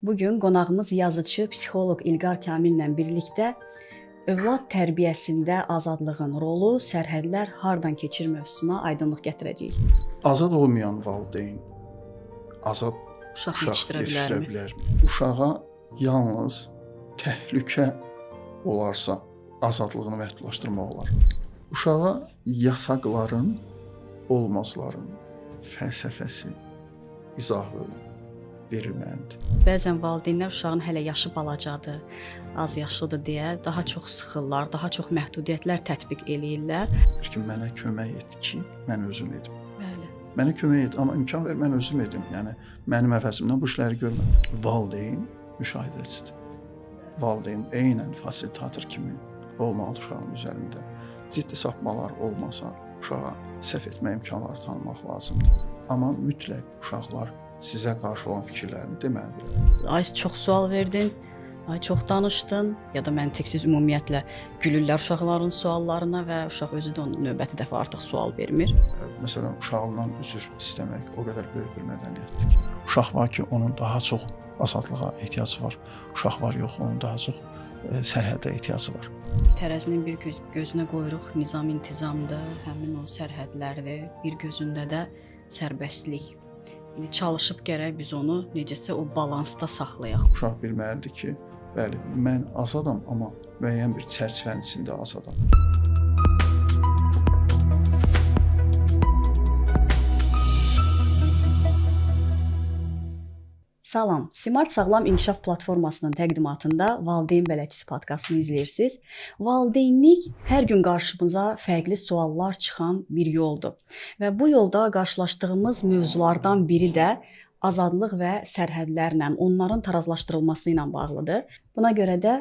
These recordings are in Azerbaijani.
Bu gün qonağımız yazıçı, psixoloq İlqar Kamillə birlikdə övlad tərbiyəsində azadlığın rolu, sərhədlər hardan keçir mövzusuna aydınlıq gətirəcəyik. Azad olmayan valideyn azad uşaq yetişdirə bilərmi? Uşağa yalnız təhlükə olarsa azadlığını məhdudlaşdırmaq olar. Uşağa yasaqların, olmazların fəlsəfəsi, izahı verilməlidir. Bəzən valideynlər uşağın hələ yaşı balacadır, az yaşlıdır deyə daha çox sıxırlar, daha çox məhdudiyyətlər tətbiq eləyirlər. Deyir ki, mənə kömək et ki, mən özüm edim. Bəli. Mənə kömək et, amma imkan ver, mən özüm edim. Yəni mənim əvəzimdən bu işləri görmə. Valideyn müşahidəçidir. Valideyn eynən fasilitator kimi olmalıdır uşağın üzərində. Ciddi sapmalar olmasa uşağa səhv etmə imkanları tanımaq lazımdır. Amma mütləq uşaqlar sizə qarşı olan fikirlərini deməlidirlər. Ay çox sual verdin, ay çox danışdın, ya da məntiqsiz ümumiyyətlə gülürlər uşaqların suallarına və uşaq özü də onun növbəti dəfə artıq sual vermir. Məsələn, uşağından üzr istəmək o qədər böyük bir mədəniyyətdir ki. Uşaq var ki, onun daha çox azadlığa ehtiyacı var. Uşaq var, yox, onun daha çox sərhədə ehtiyacı var. Tərəzinin bir gözünə qoyuruq nizam intizamdır, həmin o sərhədlərdir, bir gözündə də sərbəstlik. İndi çalışıb gərək biz onu necəsə o balansda saxlayaq. Uşaq bilməlidir ki, bəli, mən azadam, amma müəyyən bir çərçivənin içində azadam. Salam, Simart Sağlam İnkişaf Platformasının təqdimatında Valideyn Bələdçisi podkastını izləyirsiniz. Valideynlik hər gün qarşımıza fərqli suallar çıxan bir yoldur. Və bu yolda qarşılaşdığımız mövzulardan biri də azadlıq və sərhədlərlə, onların tarazlaşdırılması ilə bağlıdır. Buna görə də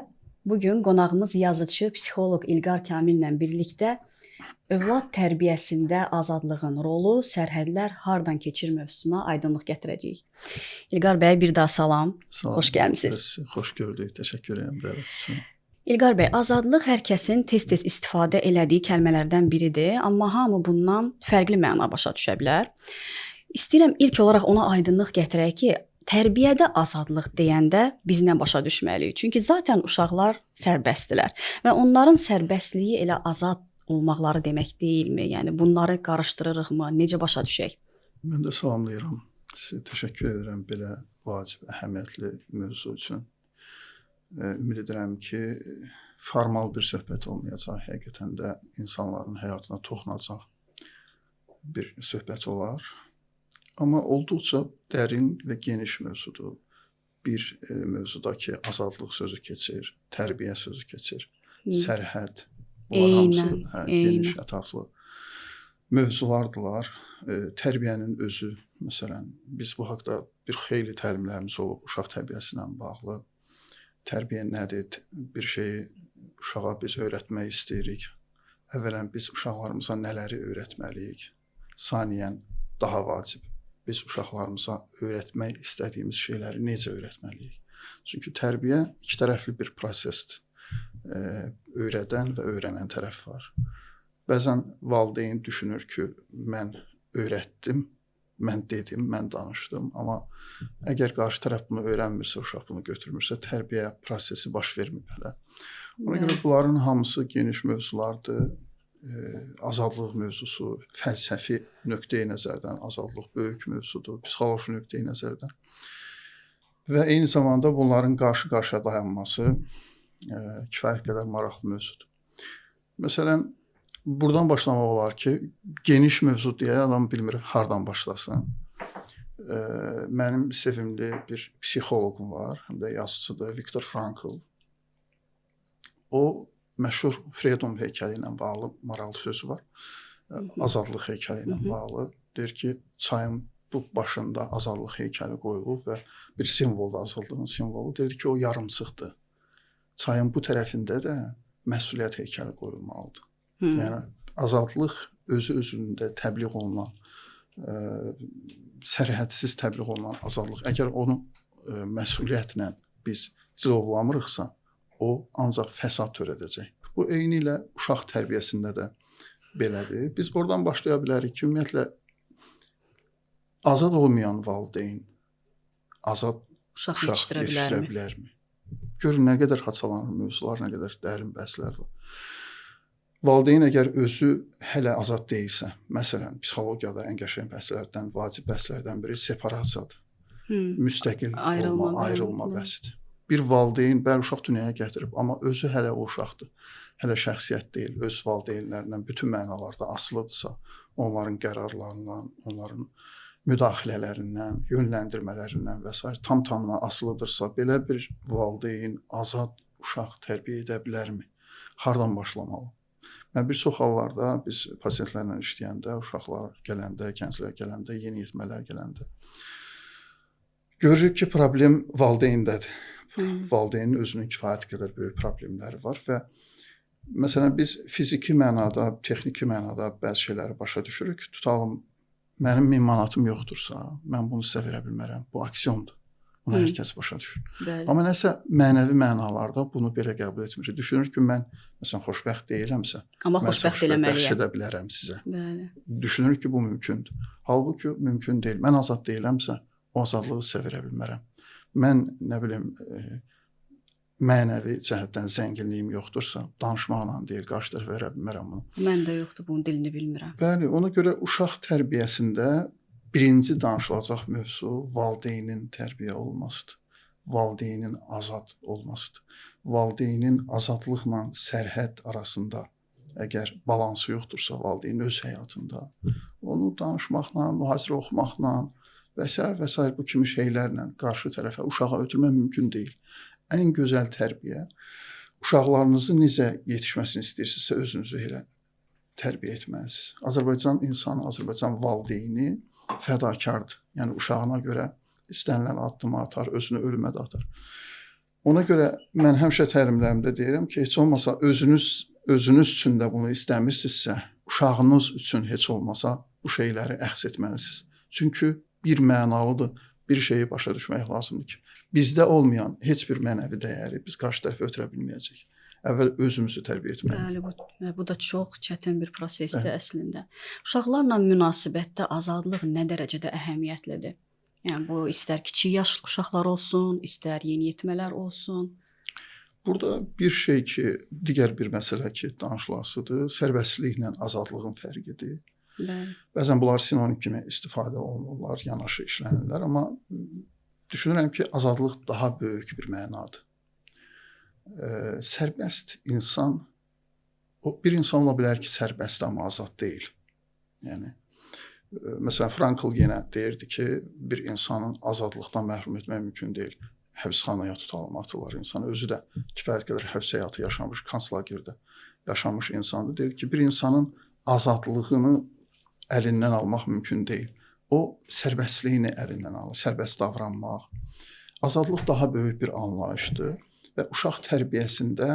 bu gün qonağımız yazıçı, psixoloq İlqar Kamillə birlikdə övlad tərbiyəsində azadlığın rolu, sərhədlər hardan keçir mövzusuna aydınlıq gətirəcəyik. İlqar bəy, bir daha salam. Salam. Xoş gəlmisiniz. Xoş gördük. Təşəkkür edirəm dəvət üçün. İlqar bəy, azadlıq hər kəsin tez-tez istifadə elədiyi kəlmələrdən biridir, amma hamı bundan fərqli məna başa düşə bilər. İstəyirəm ilk olaraq ona aydınlıq gətirək ki, tərbiyədə azadlıq deyəndə biz nə başa düşməliyik? Çünki zaten uşaqlar sərbəstdilər və onların sərbəstliyi elə azad olmaqları demək deyilmi? Yəni bunları qarışdırırıqmı? Necə başa düşək? Mən də salamlayıram. Sizə təşəkkür edirəm belə vacib, əhəmiyyətli mövzu üçün. Ümid edirəm ki, formal bir söhbət olmayacaq. Həqiqətən də insanların həyatına toxunacaq bir söhbət olar. Amma olduqca dərin və geniş mövzudur. Bir mövzuda ki, azadlıq sözü keçir, tərbiyə sözü keçir, sərhəd. Bunlar hamısı geniş, ətraflı mövzulardılar. Tərbiyənin özü, məsələn, biz bu haqda bir xeyli təlimlərimiz olub uşaq tərbiyəsi ilə bağlı. Tərbiyə nədir? Bir şeyi uşağa biz öyrətmək istəyirik. Əvvələn biz uşaqlarımıza nələri öyrətməliyik? Saniyən, daha vacib, biz uşaqlarımıza öyrətmək istədiyimiz şeyləri necə öyrətməliyik? Çünki tərbiyə iki tərəfli bir prosesdir. Öyrədən və öyrənən tərəf var. Bəzən valideyn düşünür ki, mən öyrətdim, mən dedim, mən danışdım, amma əgər qarşı tərəf bunu öyrənmirsə, uşaq bunu götürmürsə, tərbiyə prosesi baş vermir hələ. Ona görə bunların hamısı geniş mövzulardır. Azadlıq mövzusu, fəlsəfi nöqteyi nəzərdən azadlıq böyük mövzudur, psixoloji nöqteyi nəzərdən. Və eyni zamanda bunların qarşı-qarşıya dayanması kifayət qədər maraqlı mövzudur. Məsələn, buradan başlamaq olar ki, geniş mövzu deyə adam bilmir hardan başlasın. Mənim sevimli bir psixoloqum var, həm də yazıçıdır, Viktor Frankl. O, məşhur Freedom heykəli ilə bağlı maraqlı sözü var. Azadlıq heykəli ilə bağlı. Deyir ki, çayın bu başında azadlıq heykəli qoyulub və bir simvoldur, azadlığın simvolu. Deyir ki, o yarımçıqdır. Çayın bu tərəfində də məsuliyyət heykəli qoyulmalıdır. Yəni, azadlıq özü özündə təbliğ olunan, sərhədsiz təbliğ olunan azadlıq. Əgər onu məsuliyyətlə biz cilovlamırıqsa, o ancaq fəsad törədəcək. Bu, eyni ilə uşaq tərbiyəsində də belədir. Biz oradan başlaya bilərik ki, ümumiyyətlə, azad olmayan valideyn azad uşaq yetişdirə bilərmi? Görün nə qədər haçalanır mövzular, nə qədər dərin bəhslər var. Valideyn əgər özü hələ azad deyilsə, məsələn, psixologiyada ən qəşəng bəhslərdən, vacib bəhslərdən biri separasiyadır. Müstəqil ayrılma, olma, ayrılma bəhsidir. Bir valideyn bəli uşaq dünyaya gətirib, amma özü hələ o uşaqdır. Hələ şəxsiyyət deyil, öz valideynlərindən bütün mənalarda asılıdırsa, onların qərarlarından, onların müdaxilələrindən, yönləndirmələrindən və sair tam-tamına asılıdırsa, belə bir valideyn azad uşaq tərbiyə edə bilərmi? Hardan başlamalı? Mən bir çox hallarda biz pasientlərlə işləyəndə, uşaqlar gələndə, gənclər gələndə, yeniyetmələr gələndə görürük ki, problem valideyndədir. Valideynin özünün kifayət qədər böyük problemləri var və məsələn biz fiziki mənada, texniki mənada bəzi şeyləri başa düşürük. Tutalım, mənim 1000 manatım yoxdursa, mən bunu sizə verə bilmərəm. Bu aksiyondur. Bunu hər kəs başa düşür. Bəli. Amma nəsə mənəvi mənalarda bunu belə qəbul etmir. Düşünür ki, mən məsələn xoşbəxt deyiləmsə, amma xoşbəxt eləməliyəm, bəxş edə bilərəm sizə. Bəli. Düşünür ki, bu mümkündür. Halbuki mümkün deyil. Mən azad deyiləmsə, o azadlığı sizə verə bilmərəm. Mən nə bilim mənəvi cəhətdən zənginliyim yoxdursa, danışmaqla deyil, qarşı tərəfə verə bilmərəm bunu. Mən də yoxdur, bunun dilini bilmirəm. Bəli, ona görə uşaq tərbiyəsində birinci danışılacaq mövzu valideynin tərbiyə olmasıdır. Valideynin azad olmasıdır. Valideynin azadlıqla sərhəd arasında əgər balansı yoxdursa valideynin öz həyatında, onu danışmaqla, mühazirə oxumaqla və sair və sair bu kimi şeylərlə qarşı tərəfə uşağa ötürmək mümkün deyil. Ən gözəl tərbiyə uşaqlarınızı necə yetişməsini istəyirsinizsə özünüzü elə tərbiyə etməlisiniz. Azərbaycan insanı, Azərbaycan valideyni fədakardır. Yəni uşağına görə istənilən addımı atar, özünü ölümə də atar. Ona görə mən həmişə təlimlərimdə deyirəm ki, heç olmasa özünüz üçün də bunu istəmirsinizsə, uşağınız üçün heç olmasa bu şeyləri əxz etməlisiniz. Çünki bir mənalıdır, bir şeyi başa düşmək lazımdır ki, bizdə olmayan heç bir mənəvi dəyəri biz qarşı tərəfə ötürə bilməyəcəyik. Əvvəl özümüzü tərbiyə etməliyik. Bəli, bu da çox çətin bir prosesdir əslində. Uşaqlarla münasibətdə azadlıq nə dərəcədə əhəmiyyətlidir? Yəni bu istər kiçik yaşlı uşaqlar olsun, istər yeniyetmələr olsun. Burada bir şey ki, digər bir məsələ ki, danışılasıdır, sərbəstliklə azadlığın fərqidir. Bəli. Bəzən bunlar sinonim kimi istifadə olunurlar, yanaşı işlənirlər, amma düşünürəm ki, azadlıq daha böyük bir mənadır. Sərbəst insan, o bir insan ola bilər ki, sərbəst amma azad deyil. Yəni, məsələn, Frankl yenə deyirdi ki, bir insanın azadlıqdan məhrum etmək mümkün deyil. Həbsxanaya tutalım, atırlar insanı. Özü də kifayət qədər həbs həyatı yaşamış, konslagerdə yaşamış insandır. Deyir ki, bir insanın azadlığını əlindən almaq mümkün deyil. O, sərbəstliyini əlindən alır, sərbəst davranmaq. Azadlıq daha böyük bir anlayışdır və uşaq tərbiyəsində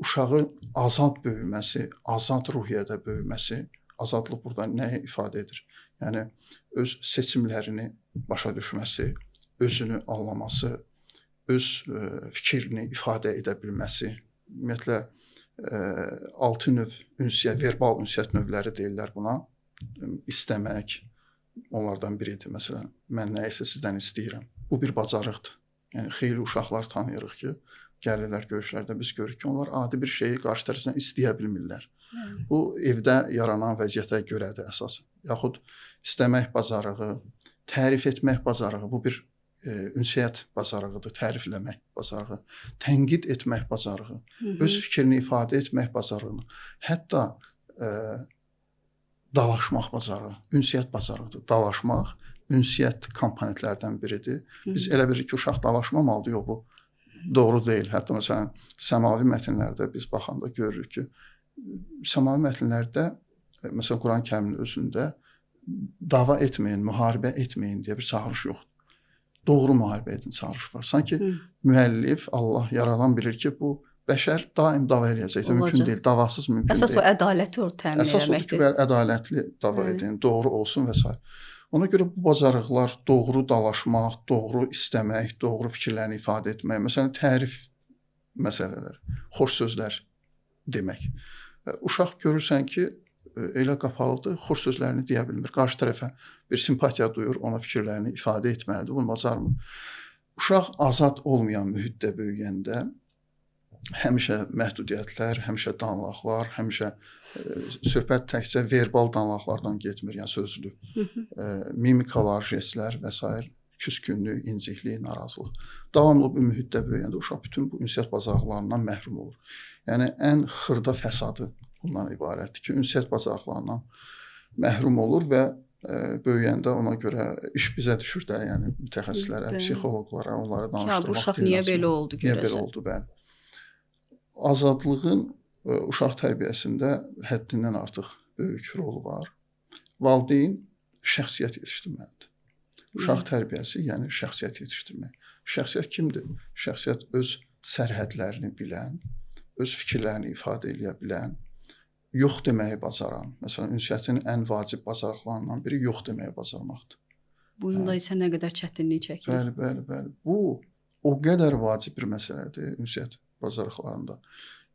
uşağın azad böyüməsi, azad ruhiyyədə böyüməsi, azadlıq burada nəyi ifadə edir? Yəni, öz seçimlərini başa düşməsi, özünü anlaması, öz fikrini ifadə edə bilməsi. Ümumiyyətlə, 6 növ ünsiyyət, verbal ünsiyyət növləri deyirlər buna. İstəmək onlardan biridir. Məsələn, mən nəyisə sizdən istəyirəm. Bu bir bacarıqdır. Yəni, xeyli uşaqlar tanıyırıq ki, gəlirlər görüşlərdə biz görürük ki, onlar adi bir şeyi qarşı tərəfdən istəyə bilmirlər. Bu, evdə yaranan vəziyyətə görədir əsas. Yaxud istəmək bacarığı, tərif etmək bacarığı, bu bir ünsiyyət bacarığıdır, tərifləmək bacarığı, tənqid etmək bacarığı, öz fikrini ifadə etmək bacarığını, hətta dalaşmaq bacarığı, ünsiyyət bacarığıdır. Dalaşmaq ünsiyyət komponentlərdən biridir. Biz elə bilirik ki, uşaq dalaşmamalıdır, yox, bu doğru deyil. Hətta məsələn, səmavi mətnlərdə biz baxanda görürük ki, səmavi mətnlərdə, məsələn, Quran-Kərimin özündə dava etməyin, müharibə etməyin deyə bir çağırış yoxdur. Doğru müharibə edin çağırış var. Sanki müəllif, Allah, yaradan bilir ki, bu bəşər daim dava eləyəcəkdir. Mümkün deyil, davasız mümkün Əsas deyil. Əsas o ədaləti or təmin Əsas odur ki, bəli, ədalətli dava edin, doğru olsun və s. Ona görə bu bacarıqlar doğru dalaşmaq, doğru istəmək, doğru fikirlərini ifadə etmək, məsələn, tərif məsələləri, xoş sözlər demək. Uşaq görürsən ki, elə qapalıdır, xoş sözlərini deyə bilmir. Qarşı tərəfə bir simpatiya duyur, ona fikirlərini ifadə etməlidir, bunu bacarmır. Uşaq azad olmayan mühitdə böyüyəndə həmişə məhdudiyyətlər, həmişə danlaqlar, həmişə söhbət təkcə verbal danlaqlardan getmir, yəni sözlü. Mimikalar, jestlər və sair, küskünlük, inciklik, narazılıq. Davamlı bu mühitdə böyüyəndə uşaq bütün bu ünsiyyət bacarıqlarından məhrum olur. Yəni ən xırda fəsadı bundan ibarətdir ki, ünsiyyət bacarıqlarından məhrum olur və böyüyəndə ona görə iş bizə düşür də, yəni mütəxəssislərə, psixoloqlara, onlara danışdırmaq. Bu uşaq niyə belə oldu görəsən? Niyə belə oldu, bəli. Azadlığın uşaq tərbiyəsində həddindən artıq böyük rolu var. Valideyn şəxsiyyət yetişdirməlidir. Uşaq tərbiyəsi, yəni şəxsiyyət yetişdirmək. Şəxsiyyət kimdir? Şəxsiyyət öz sərhədlərini bilən, öz fikirlərini ifadə eləyə bilən, yox deməyi bacaran. Məsələn, ünsiyyətin ən vacib bacarıqlarından biri yox deməyi bacarmaqdır. Bununla isə nə qədər çətinlik çəkilir. Bəli, bəli, bəli. Bu o qədər vacib bir məsələdir ünsiyyət bacarıqlarında.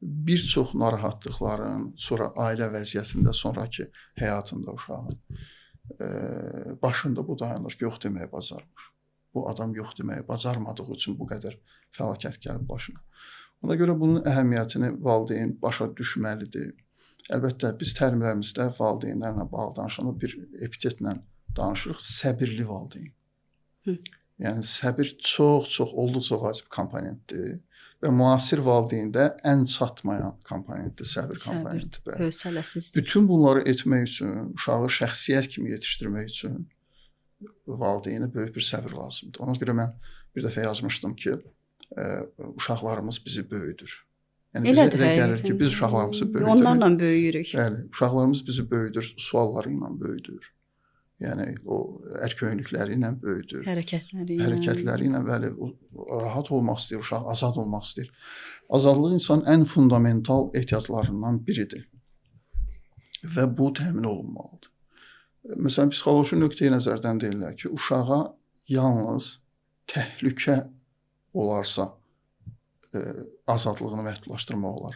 Bir çox narahatlıqların, sonra ailə vəziyyətində, sonrakı həyatında uşağın başında bu dayanır ki, yox deməyi bacarmır. Bu adam yox deməyi bacarmadığı üçün bu qədər fəlakət gəlib başına. Ona görə bunun əhəmiyyətini valideyn başa düşməlidir. Əlbəttə, biz təlimlərimizdə valideynlərlə bağlı danışanda bir epitetlə danışırıq, səbirli valideyn. Yəni, səbir çox-çox olduqca vacib komponentdir və müasir valideyndə ən çatmayan komponentdir, səbir komponenti. Hövsələsizlik. Bütün bunları etmək üçün, uşağı şəxsiyyət kimi yetişdirmək üçün valideynə böyük bir səbir lazımdır. Ona görə mən bir dəfə yazmışdım ki, uşaqlarımız bizi böyüdür. Yəni bizə elə gəlir ki, biz uşaqlarımızı böyüdürük. Onlarla böyüyürük. Bəli, uşaqlarımız bizi böyüdür, sualları ilə böyüdür. Yəni o ərköyünlükləri ilə böyüdür. Hərəkətləri ilə. Hərəkətləri ilə, bəli, rahat olmaq istəyir, uşaq azad olmaq istəyir. Azadlıq insanın ən fundamental ehtiyaclarından biridir. Və bu təmin olunmalıdır. Məsələn, psixoloji nöqteyi nəzərdən deyirlər ki, uşağa yalnız təhlükə olarsa azadlığını məhdudlaşdırmaq olar.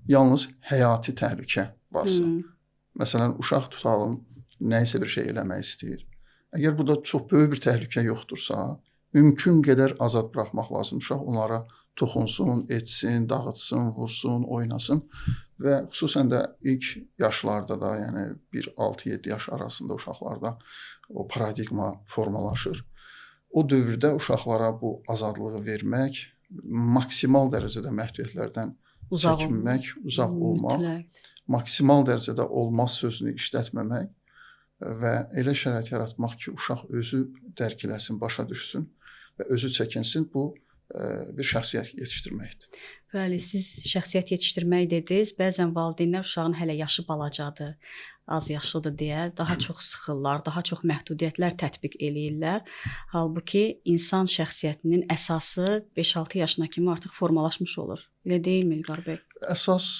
Yalnız həyati təhlükə varsa. Məsələn, uşaq tutalım, nəyisə bir şey eləmək istəyir. Əgər burada çox böyük bir təhlükə yoxdursa, mümkün qədər azad buraxmaq lazım. Uşaq onlara toxunsun, etsin, dağıtsın, vursun, oynasın və xüsusən də ilk yaşlarda da, yəni 1-6-7 yaş arasında uşaqlarda o paradigma formalaşır. O dövrdə uşaqlara bu azadlığı vermək, maksimal dərəcədə məhdudiyyətlərdən çəkinmək, uzaq olmaq, maksimal dərəcədə olmaz sözünü işlətməmək və elə şərait yaratmaq ki, uşaq özü dərk eləsin, başa düşsün və özü çəkinsin, bu bir şəxsiyyət yetişdirməkdir. Bəli, siz şəxsiyyət yetişdirmək dediniz. Bəzən valideynlər uşağın hələ yaşı balacadır, az yaşlıdır deyə daha çox sıxırlar, daha çox məhdudiyyətlər tətbiq eləyirlər. Halbuki insan şəxsiyyətinin əsası 5-6 yaşına kimi artıq formalaşmış olur. Elə deyilmi İlqar bəy? Əsas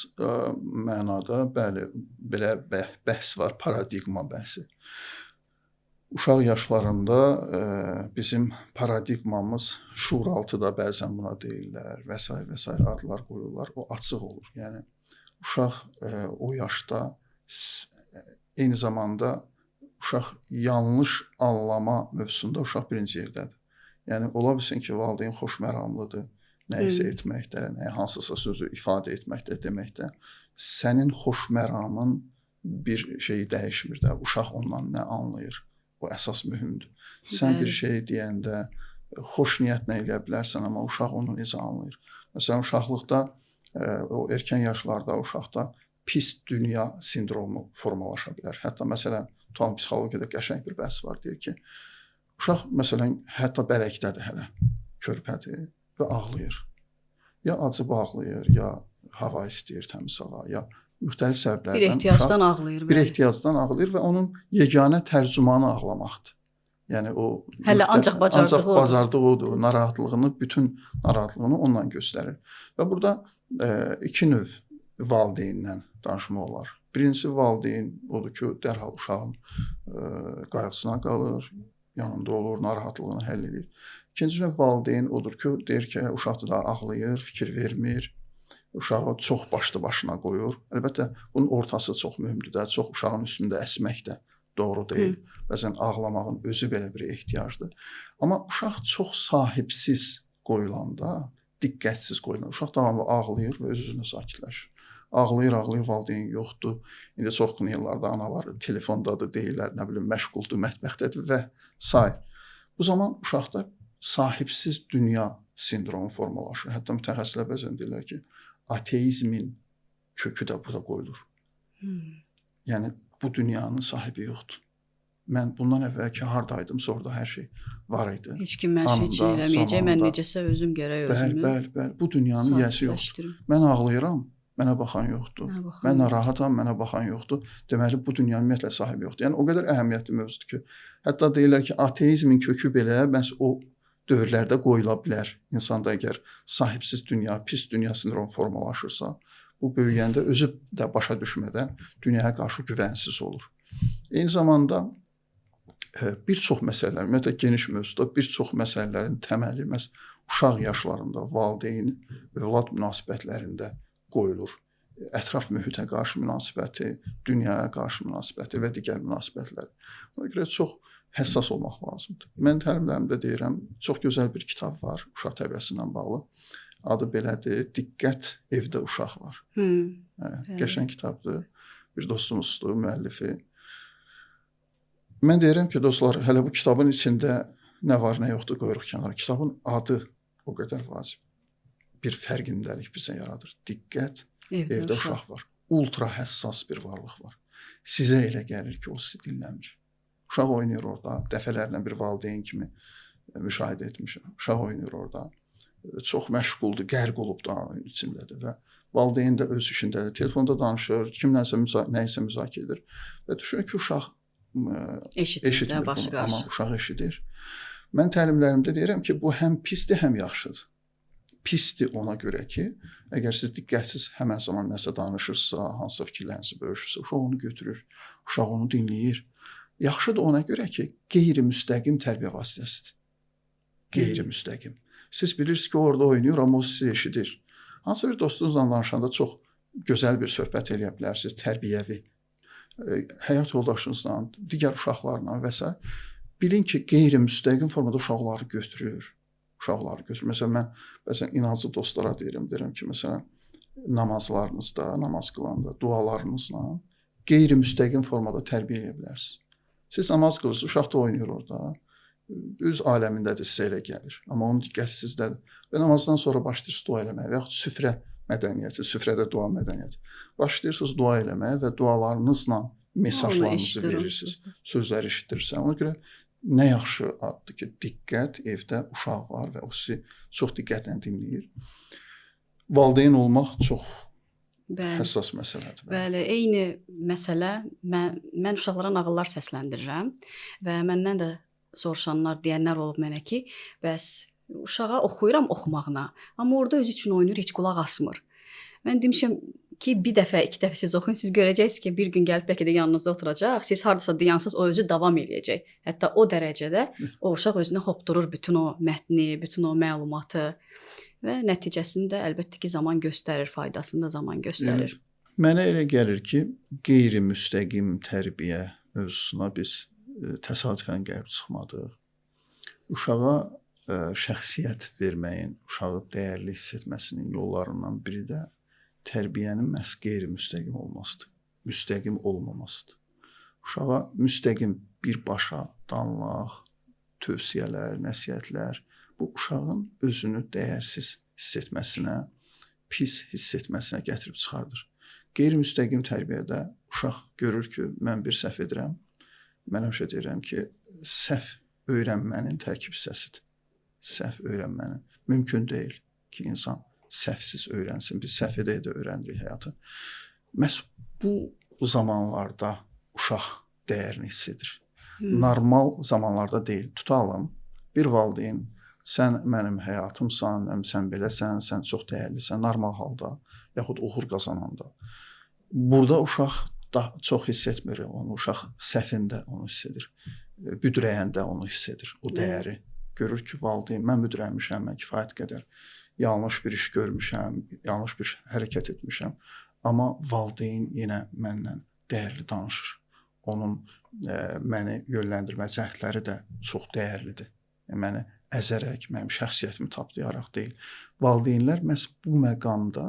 mənada, bəli, belə bəhs var, paradigma bəhsi. Uşaq yaşlarında bizim paradigmamız şuuraltı da bəzən buna deyirlər və s. və s. adlar qoyurlar. O açıq olur. Yəni uşaq o yaşda eyni zamanda uşaq yanlış anlama mövzusunda uşaq birinci yerdədir. Yəni ola bilsin ki, valideyn xoşməramlıdır, nəyisə etməkdə, hansısa sözü ifadə etməkdə, deməkdə. Sənin xoşməramın bir şeyi dəyişmir də, uşaq ondan nə anlayır? O əsas mühümdür. Sən bir şey deyəndə xoş niyyətlə eləyə bilərsən, amma uşaq onu necə anlayır? Məsələn, uşaqlıqda, o erkən yaşlarda uşaqda pis dünya sindromu formalaşa bilər. Hətta məsələn, tam psixologiyada qəşəng bir bəhs var, deyir ki, uşaq məsələn, hətta bələkdədir hələ, körpədir və ağlayır. Ya acıb ağlayır, ya hava istəyir, təmiz hava, ya müxtəlif səbəblərdən. Bir ehtiyacdan ağlayır. Bir ehtiyacdan ağlayır və onun yeganə tərcümanı ağlamaqdır. Yəni o hələ ancaq bacardığı odur. Narahatlığını, bütün narahatlığını onunla göstərir. Və burada iki növ valideyndən danışmaq olar. Birincisi valideyn odur ki, dərhal uşağın qayğısına qalır, yanında olur, narahatlığını həll edir. İkinci növ valideyn odur ki, deyir ki, uşaq da ağlayır, fikir vermir, uşağı çox başlı başına qoyur. Əlbəttə, bunun ortası çox mühümdür də, çox uşağın üstündə əsmək də doğru deyil. Bəzən ağlamağın özü belə bir ehtiyacdır. Amma uşaq çox sahibsiz qoyulanda, diqqətsiz qoyulanda, uşaq davamlı ağlayır və öz-özünə sakitləşir. Ağlayır, ağlayır, valideyn yoxdur. İndi çox qınayırlar da anaları telefondadır, deyirlər, nə bilim, məşğuldur, mətbəxdədir və sair. Bu zaman uşaqda sahibsiz dünya sindromu formalaşır. Hətta mütəxəssislər bəzən deyirlər ki, ateizmin kökü də burada qoyulur. Yəni bu dünyanın sahibi yoxdur. Mən bundan əvvəlki hardaydımsa orada hər şey var idi. Heç kim mən şey eləməyəcək. Mən necəsə özüm gərək özümü. Bəli, bəli, bəli. Bu dünyanın yiyəsi yoxdur. Mən ağlayıram, mənə baxan yoxdur. Mən narahatam, mənə baxan yoxdur. Deməli bu dünyanın ümumiyyətlə sahibi yoxdur. Yəni o qədər əhəmiyyətli mövzudur ki, hətta deyirlər ki, ateizmin kökü belə məhz o dövrlərdə qoyula bilər. İnsanda əgər sahibsiz dünya, pis dünya sindromu formalaşırsa, bu böyüyəndə özü də başa düşmədən dünyaya qarşı güvənsiz olur. Eyni zamanda bir çox məsələlər, ümumiyyətlə geniş mövzuda bir çox məsələlərin təməli məhz uşaq yaşlarında valideyn, övlad münasibətlərində qoyulur. Ətraf mühitə qarşı münasibəti, dünyaya qarşı münasibəti və digər münasibətlər. Ona görə çox həssas olmaq lazımdır. Mən təlimlərimdə deyirəm, çox gözəl bir kitab var uşaq tərbiyəsi ilə bağlı. Adı belədir, Diqqət, evdə uşaq var. Qəşəng kitabdır. Bir dostumuzdur, müəllifi. Mən deyirəm ki, dostlar, hələ bu kitabın içində nə var, nə yoxdur qoyuruq kənara. Kitabın adı o qədər vacib bir fərqindəlik bizə yaradır. Diqqət, evdə uşaq var. Ultra həssas bir varlıq var. Sizə elə gəlir ki, o sizi dinləmir. Uşaq oynayır orada, dəfələrlə bir valideyn kimi müşahidə etmişəm. Uşaq oynayır orada. Çox məşğuldur, qərq olub da oyun içindədir və valideyn də öz işindədir. Telefonda danışır, kimlənsə nəyisə müzakirə edir və düşünür ki, uşaq eşitmir bunu, amma uşaq eşidir. Mən təlimlərimdə deyirəm ki, bu həm pisdir, həm yaxşıdır. Pisdir ona görə ki, əgər siz diqqətsiz həmən zaman nəsə danışırsa, hansısa fikirlərinizi bölüşürsə, uşaq onu götürür, uşaq onu dinləyir. Yaxşıdır ona görə ki, qeyri-müstəqim tərbiyə vasitəsidir. Qeyri-müstəqim. Siz bilirsiniz ki, o orada oynayır, amma o sizi eşidir. Hansısa bir dostunuzla danışanda çox gözəl bir söhbət eləyə bilərsiniz, tərbiyəvi. Həyat yoldaşınızla, digər uşaqlarla və s. Bilin ki, qeyri-müstəqim formada uşaqları götürür. Uşaqları götürür. Məsələn, mən bəzən inanclı dostlara deyirəm ki, məsələn, namazlarınızda, namaz qılanda, dualarınızla qeyri-müstəqim formada tərbiyə eləyə bilərsiniz. Siz namaz qılırsınız, uşaq da oynayır orada. Öz aləmindədir, sizə elə gəlir. Amma onun diqqəti sizdədir. Və namazdan sonra başlayırsınız dua eləməyə və yaxud süfrə mədəniyyəti, süfrədə dua mədəniyyəti. Başlayırsınız dua eləməyə və dualarınızla mesajlarınızı verirsiniz. Sözləri eşitdirirsiniz. Ona görə nə yaxşı addır ki, diqqət, evdə uşaq var və o sizi çox diqqətlə dinləyir. Valideyn olmaq çox həssas məsələdir. Bəli, eyni məsələ. Mən uşaqlara nağıllar səsləndirirəm və məndən də soruşanlar, deyənlər olub mənə ki, bəs uşağa oxuyuram oxumağına, amma orada özü üçün oynayır, heç qulaq asmır. Mən demişəm ki, bir dəfə, iki dəfə siz oxuyun, siz görəcəksiniz ki, bir gün gəlib bəlkə də yanınızda oturacaq, siz hardasa dayansaz, o özü davam eləyəcək. Hətta o dərəcədə o uşaq özünə hopdurur bütün o mətni, bütün o məlumatı və nəticəsini də əlbəttə ki, zaman göstərir, faydasını da zaman göstərir. Evet. Mənə elə gəlir ki, qeyri-müstəqim tərbiyə mövzusuna biz təsadüfən gəlib çıxmadıq. Uşağa şəxsiyyət verməyin, uşağı dəyərli hiss etməsinin yollarından biri də tərbiyənin məhz qeyri-müstəqim olmasıdır. Müstəqim olmamasıdır. Uşağa müstəqim birbaşa danlaq, tövsiyələr, nəsihətlər bu uşağın özünü dəyərsiz hiss etməsinə, pis hiss etməsinə gətirib çıxardır. Qeyri-müstəqim tərbiyədə uşaq görür ki, mən bir səhv edirəm. Mən həmişə deyirəm ki, səhv öyrənmənin tərkib hissəsidir. Səhv öyrənmənin. Mümkün deyil ki, insan səhvsiz öyrənsin. Biz səhv edə-edə öyrənirik həyatı. Məhz bu zamanlarda uşaq dəyərini hiss edir. Normal zamanlarda deyil. Tutalım, bir valideyn, sən mənim həyatımsan, sən beləsən, sən çox dəyərlisən, normal halda, yaxud uğur qazananda. Burada uşaq daha çox hiss etmir onu, uşaq səhvində onu hiss edir. Büdrəyəndə onu hiss edir, o dəyəri. Görür ki, valideyn, mən büdrənmişəm, mən kifayət qədər yanlış bir iş görmüşəm, yanlış bir hərəkət etmişəm. Amma valideyn yenə mənlə dəyərli danışır. Onun məni yönləndirmə cəhdləri də çox dəyərlidir. Yəni, məni əzərək, mənim şəxsiyyətimi tapdayaraq deyil. Valideynlər məhz bu məqamda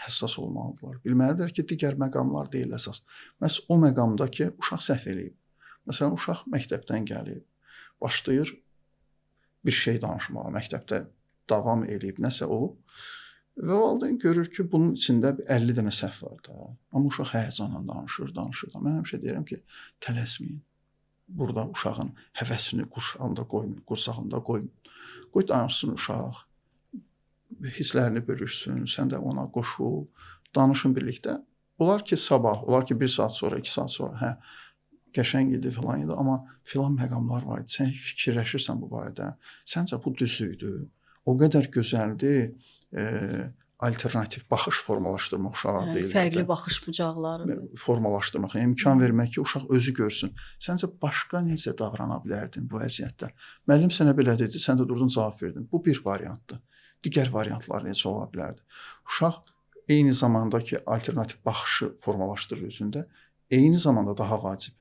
həssas olmalıdırlar. Bilməlidirlər ki, digər məqamlar deyil əsas. Məhz o məqamda ki, uşaq səhv eləyib. Məsələn, uşaq məktəbdən gəlib, başlayır bir şey danışmağa, məktəbdə davam eləyib, nəsə olub. Və valideyn görür ki, bunun içində 50 dənə səhv var da. Amma uşaq həyəcanla danışır, danışır. Mən həmişə deyirəm ki, tələsməyin. Burada uşağın həvəsini qurşağında qoymayın, qursağında qoymayın. Qoy danışsın uşaq, hisslərini bölüşsün, sən də ona qoşul, danışın birlikdə. Olar ki, sabah, olar ki, 1 saat sonra, 2 saat sonra, hə, qəşəng idi, filan idi, amma filan məqamlar var idi. Sən fikirləşirsən bu barədə. Səncə bu düz idi? O qədər gözəldir, alternativ baxış formalaşdırmaq uşağa Yəni, deyirlər. Fərqli baxış bucaqları formalaşdırmaq, yəni, imkan vermək ki, uşaq özü görsün. Səncə başqa necə davrana bilərdin bu vəziyyətdə? Müəllim sənə belə dedi, sən də durdun cavab verdin. Bu bir variantdır. Digər variantlar necə ola bilərdi? Uşaq eyni zamanda ki, alternativ baxışı formalaşdırır özündə, eyni zamanda daha vacib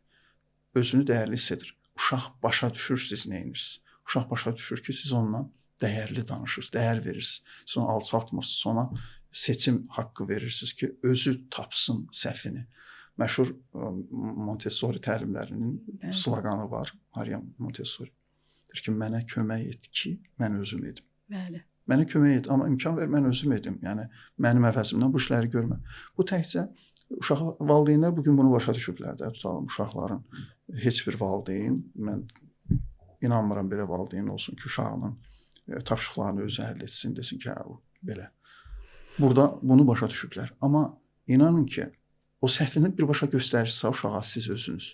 özünü dəyərli hiss edir. Uşaq başa düşür siz nə edirsiniz. Uşaq başa düşür ki, siz ondan dəyərli danışırsınız, dəyər verirsiniz. Siz onu alçaltmırsınız, ona seçim haqqı verirsiniz ki, özü tapsın səhvini. Məşhur Montessori təlimlərinin sloqanı var, Maria Montessori. Deyir ki, mənə kömək et ki, mən özüm edim. Bəli. Mənə kömək et, amma imkan ver, mən özüm edim. Yəni, mənim əvəzimdən bu işləri görmə. Bu təkcə uşaq, valideynlər bugün bunu başa düşüblər də, tutalım uşaqların heç bir valideyn, mən inanmıram belə valideyn olsun ki, uşağının tapşırıqlarını özü həll etsin, desin ki, hə, belə. Burada bunu başa düşüblər. Amma inanın ki, o səhvini birbaşa göstərirsə uşağa siz özünüz,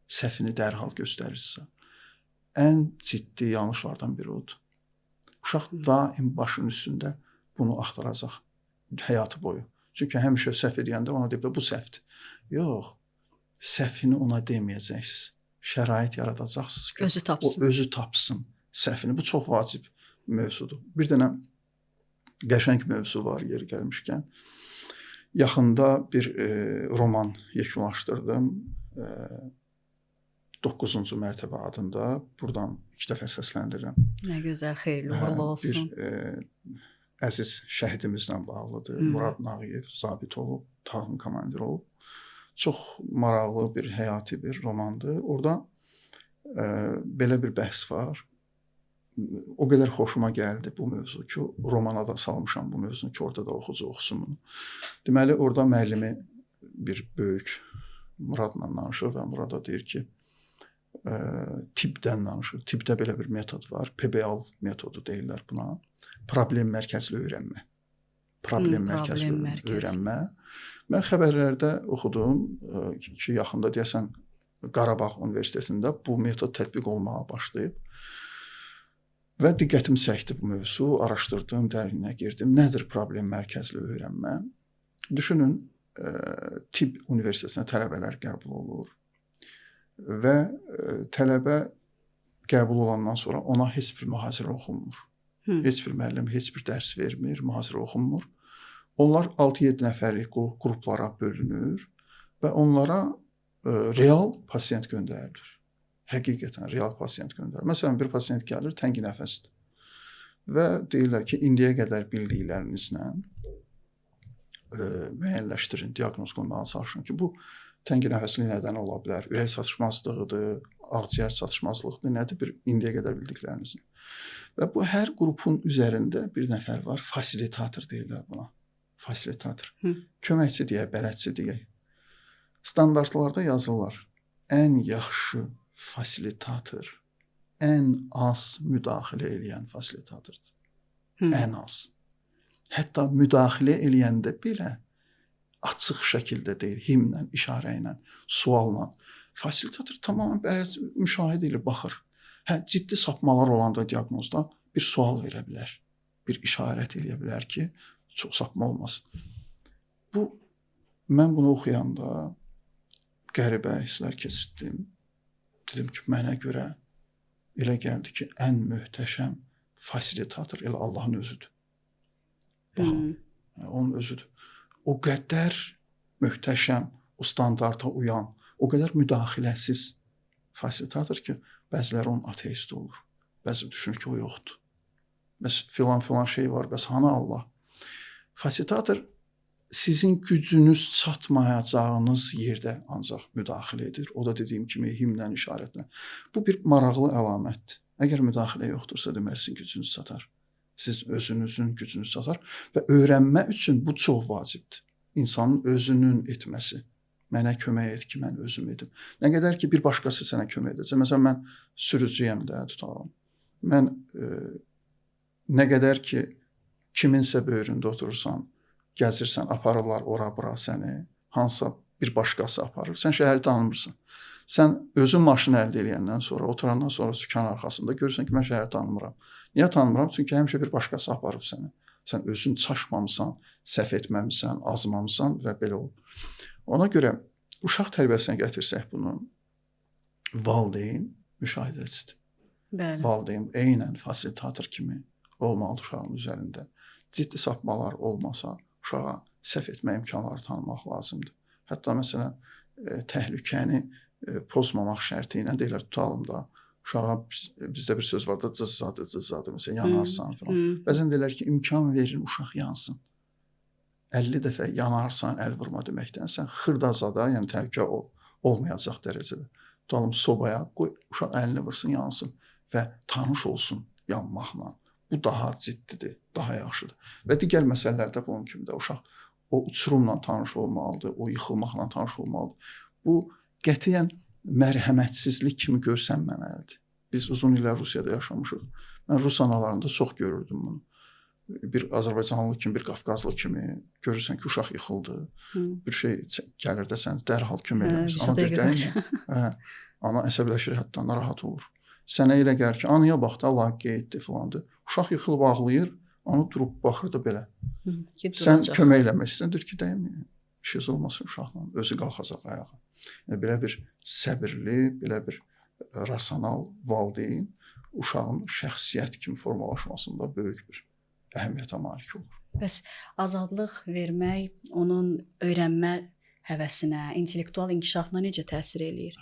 səhvini dərhal göstərirsə, ən ciddi yanlışlardan biri odur. Uşaq daim başının üstündə bunu axtaracaq həyatı boyu. Çünki həmişə səhv edəndə ona deyib də, bu səhvdir. Yox, səhvini ona deməyəcəksiniz. Şərait yaradacaqsınız ki, özü tapsın. O özü tapsın səhvini. Bu çox vacib mövzudur. Bir dənə qəşəng mövzu var yeri gəlmişkən. Yaxında bir roman yekunlaşdırdım. 9-cu mərtəbə adında. Buradan 2 dəfə səsləndirirəm. Nə gözəl, xeyirli uğurlu olsun. Bir əziz şəhidimizlə bağlıdır. Murad Nağıyev zabit olub, tağım komandiri olub. Çox maraqlı bir həyati bir romandır. Orada belə bir bəhs var. O qədər xoşuma gəldi bu mövzu ki, romana da salmışam bu mövzunu ki, orada da oxucu oxusun bunu. Deməli, orada müəllimi bir böyük Muradla danışır və Murada deyir ki, tibbdən danışır. Tibbdə belə bir metod var. PBL metodu deyirlər buna. Problem mərkəzli öyrənmə. Problem mərkəzli öyrənmə. Mən xəbərlərdə oxudum ki, yaxında deyəsən Qarabağ Universitetində bu metod tətbiq olmağa başlayıb. Və diqqətimi çəkdi bu mövzu, araşdırdım, dərinə girdim. Nədir problem mərkəzli öyrənmə? Düşünün, tibb universitetinə tələbələr qəbul olur və tələbə qəbul olandan sonra ona heç bir mühazirə oxunmur. Heç bir müəllim heç bir dərs vermir, mühazirə oxunmur. Onlar 6-7 nəfərlik qruplara bölünür və onlara real pasiyent göndərilir. Həqiqətən real pasiyent göndərilir. Məsələn, bir pasiyent gəlir, təngi nəfəsdir və deyirlər ki, indiyə qədər bildiklərinizlə müəyyənləşdirin, diaqnoz qoymağa çalışın ki, bu təngi nəfəslik nədən ola bilər? Ürək çatışmazlığıdır, ağciyər çatışmazlığıdır, nədir bir indiyə qədər bildiklərinizin. Və bu hər qrupun üzərində bir nəfər var, fasilitator deyirlər buna. Fasilitator. Köməkçi deyək, bələdçi deyək. Standartlarda yazırlar, ən yaxşı fasilitator, ən az müdaxilə eləyən fasilitatordur. Ən az. Hətta müdaxilə eləyəndə belə açıq şəkildə deyil, himlə, işarə ilə, sualla. Fasilitator tamamilə müşahidə edir, baxır. Hə, ciddi sapmalar olanda diaqnozda bir sual verə bilər, bir işarət eləyə bilər ki, çox sapma olmasın. Bu, mən bunu oxuyanda qəribə hisslər keçirdim. Dedim ki, mənə görə elə gəldi ki, ən möhtəşəm fasilitator elə Allahın özüdür. Baxın, onun özüdür. O qədər möhtəşəm, o standarta uyan, O qədər müdaxiləsiz fasilitator ki, bəziləri onun ateisti olur. Bəzi düşünür ki, o yoxdur. Bəs filan-filan şey var, bəs hanı Allah? Fasilitator sizin gücünüz çatmayacağınız yerdə ancaq müdaxilə edir. O da dediyim kimi himlə, işarətlə. Bu bir maraqlı əlamətdir. Əgər müdaxilə yoxdursa, deməli sizin gücünüz çatar. Siz özünüzün gücünüz çatar və öyrənmə üçün bu çox vacibdir. İnsanın özünün etməsi. Mənə kömək et ki, mən özüm edim. Nə qədər ki, bir başqası sənə kömək edəcək. Məsələn, mən sürücüyəm də, tutalım. Mən nə qədər ki, kiminsə böyründə oturursan, gəzirsən, aparırlar ora-bura səni, hansısa bir başqası aparır. Sən şəhəri tanımırsan. Sən özün maşını əldə eləyəndən sonra, oturandan sonra sükan arxasında görürsən ki, mən şəhəri tanımıram. Niyə tanımıram? Çünki həmişə bir başqası aparıb səni. Sən özün çaşmamısan, səhv etməmisən, azmamısan və belə olub. Ona görə uşaq tərbiyəsinə gətirsək bunu, valideyn müşahidəçidir. Bəli. Valideyn eynən fasilitator kimi olmalıdır uşağın üzərində. Ciddi sapmalar olmasa, uşağa səhv etmə imkanları tanımaq lazımdır. Hətta məsələn, təhlükəni pozmamaq şərti ilə deyirlər, tutalım da, uşağa bizdə bir söz var da, cızzadı, cızzadı, məsələn, yanarsan filan. Bəzən deyirlər ki, imkan verin, uşaq yansın. 50 dəfə yanarsan, əl vurma deməkdən sən xırdazada, yəni təhlükə olmayacaq dərəcədə. Tutalım, sobaya qoy, uşaq əlini vursun, yansın və tanış olsun yanmaqla. Bu daha ciddidir, daha yaxşıdır. Və digər məsələlərdə bunun kimi də uşaq o uçurumla tanış olmalıdır, o yıxılmaqla tanış olmalıdır. Bu qətiyyən mərhəmətsizlik kimi görsənməməlidir. Biz uzun illər Rusiyada yaşamışıq. Mən rus analarında çox görürdüm bunu. Bir Azərbaycanlı kimi, bir Qafqazlı kimi görürsən ki, uşaq yıxıldı. Bir şey gəlir də sən dərhal kömək eləmirsən. Ana deyir, dəymə. Ana əsəbləşir, hətta narahat olur. Sənə elə gəlir ki, anaya bax da, laqeyddir filandır. Uşaq yıxılıb ağlayır, ana durub baxır da belə. Sən kömək eləmək istəyir ki, dəymə, işiniz olmasın uşaqla, özü qalxacaq ayağa. Yəni, belə bir səbirli, belə bir rasional valideyn uşağın şəxsiyyət kimi formalaşmasında böyük bir əhəmiyyətə malik olur. Bəs azadlıq vermək onun öyrənmə həvəsinə, intellektual inkişafına necə təsir eləyir?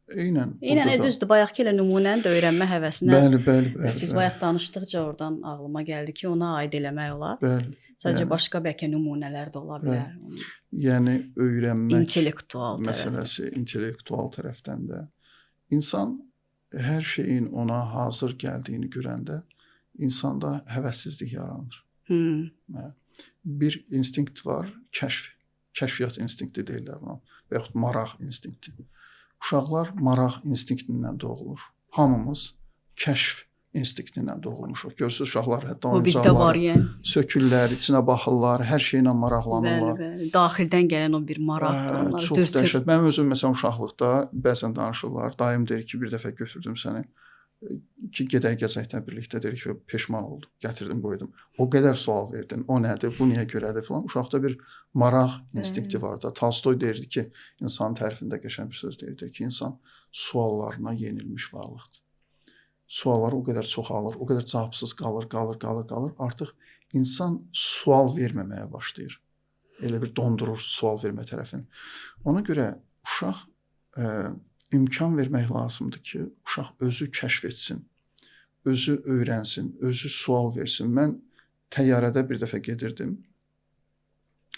Eynən. Eynən, düzdür. Bayaqki elə nümunəni də öyrənmə həvəsinə. Bəli, bəli, bəli. Siz bayaq danışdıqca oradan ağlıma gəldi ki, ona aid eləmək olar. Bəli. Sadəcə yəni, başqa bəlkə nümunələr də ola bilər. Bəli. Yəni öyrənmək intellektual məsələsi, tərəfdən. İntellektual tərəfdən də insan hər şeyin ona hazır gəldiyini görəndə insanda həvəssizlik yaranır. Bir instinkt var, kəşf. Kəşfiyyat instinkti deyirlər buna və yaxud maraq instinkti. Uşaqlar maraq instinktindən doğulur. Hamımız kəşf instinktindən doğulmuşuq. Görürsünüz, uşaqlar hətta oyuncaqları yəni sökürlər, içinə baxırlar, hər şeylə maraqlanırlar. Bəli, bəli. Daxildən gələn o bir maraqdır, onları çox dürtür. Dəhşət. Mənim özüm məsələn uşaqlıqda bəzən danışırlar. Dayım deyir ki, bir dəfə götürdüm səni ki, gedək gəzəkdən birlikdə, deyir ki, peşman oldum, gətirdim, qoydum. O qədər sual verdin, o nədir, bu niyə görədir filan. Uşaqda bir maraq instinkti var da. Tolstoy deyirdi ki, insanın tərifində qəşəng bir söz deyirdi ki, insan suallarına yenilmiş varlıqdır. Sualları o qədər çoxalır, o qədər cavabsız qalır, qalır, qalır, qalır. Artıq insan sual verməməyə başlayır. Elə bir dondurur sual vermə tərəfini. Ona görə uşaq imkan vermək lazımdır ki, uşaq özü kəşf etsin, özü öyrənsin, özü sual versin. Mən təyyarədə bir dəfə gedirdim.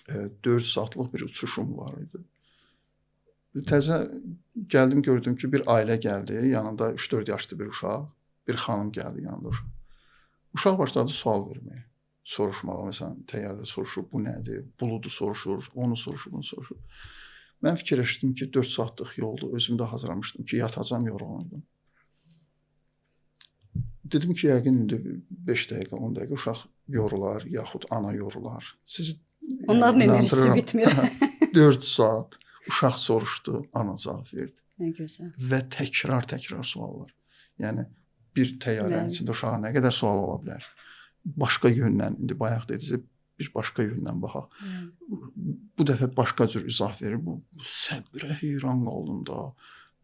4 saatlıq bir uçuşum var idi. Təzə gəldim, gördüm ki, bir ailə gəldi, yanında 3-4 yaşlı bir uşaq, bir xanım gəldi yanında uşaq. Uşaq başladı sual verməyə, soruşmağa. Məsələn, təyyarədə soruşur, bu nədir, buludu soruşur, onu soruşur, bunu soruşur. Mən fikirləşdim ki, 4 saatlıq yoldur, özümü də hazırlamışdım ki, yatacam, yorğun. Dedim ki, yəqin indi 5 dəqiqə, 10 dəqiqə uşaq yorular, yaxud ana yorular. Sizi onların enerjisi bitmir. 4 saat uşaq soruşdu, ana cavab verdi. Nə gözəl. Və təkrar-təkrar suallar. Yəni, bir təyyarənin içində uşağa nə qədər sual ola bilər? Başqa yöndən, indi bayaq dediniz, bir başqa yöndən baxaq. Bu dəfə başqa cür izah verir. Bu səbrə heyran qaldım da.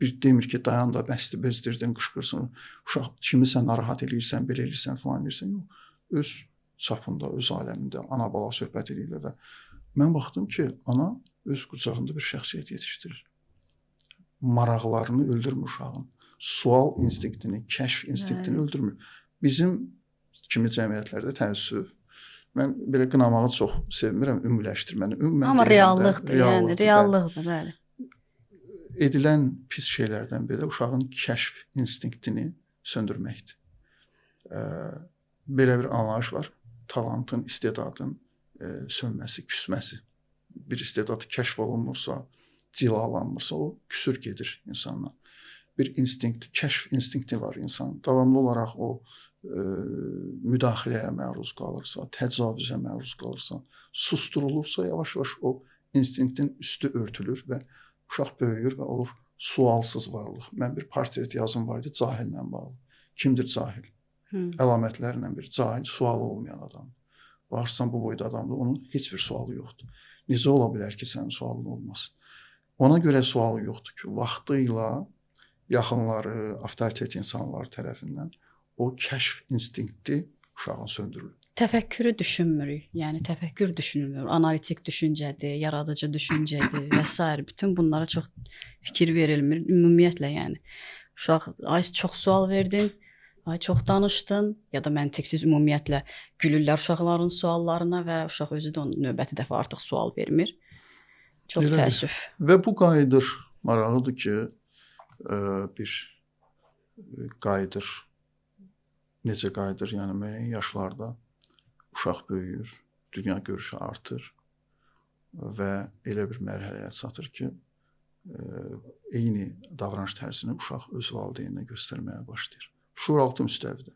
Bir demir ki, dayan da, bəsdir, bezdirdin, qışqırsın. Uşaq kimisə narahat eləyirsən, belə eləyirsən, filan eləyirsən. Yox, öz çapında, öz aləmində ana-bala söhbət eləyirlər və mən baxdım ki, ana öz qucağında bir şəxsiyyət yetişdirir. Maraqlarını öldürmür uşağın. Sual instinktini, kəşf instinktini öldürmür. Bizim kimi cəmiyyətlərdə təəssüf, mən belə qınamağı çox sevmirəm, ümumiləşdirməni. Ümumən amma reallıqdır, yəni reallıqdır, bəli. Edilən pis şeylərdən biri də uşağın kəşf instinktini söndürməkdir. Belə bir anlayış var. Talantın, istedadın sönməsi, küsməsi. Bir istedad kəşf olunmursa, cilalanmırsa, o küsür gedir insandan. Bir instinkt, kəşf instinkti var insan. Davamlı olaraq o müdaxiləyə məruz qalırsa, təcavüzə məruz qalırsa, susturulursa, yavaş-yavaş o instinktin üstü örtülür və uşaq böyüyür və olur sualsız varlıq. Mən bir portret yazım var idi cahillə bağlı. Kimdir cahil? Əlamətlərlə bir cahil, sualı olmayan adam. Baxırsan bu boyda adamdır, onun heç bir sualı yoxdur. Necə ola bilər ki, sənin sualın olmasın? Ona görə sualı yoxdur ki, vaxtıyla yaxınları, avtoritet insanlar tərəfindən o kəşf instinkti uşağın söndürülür. Təfəkkürü düşünmürük. Yəni təfəkkür düşünülmür. Analitik düşüncədir, yaradıcı düşüncədir və sair. Bütün bunlara çox fikir verilmir ümumiyyətlə, yəni. Uşaq, ay çox sual verdin, ay çox danışdın, ya da məntiqsiz ümumiyyətlə gülürlər uşaqların suallarına və uşaq özü də onun növbəti dəfə artıq sual vermir. Çox Elədir. Təəssüf. Və bu qayıdır. Maraqlıdır ki, bir qayıdır. Necə qayıdır? Yəni müəyyən yaşlarda uşaq böyüyür, dünya görüşü artır və elə bir mərhələyə çatır ki, eyni davranış tərzini uşaq öz valideyninə göstərməyə başlayır. Şuuraltı müstəvidə.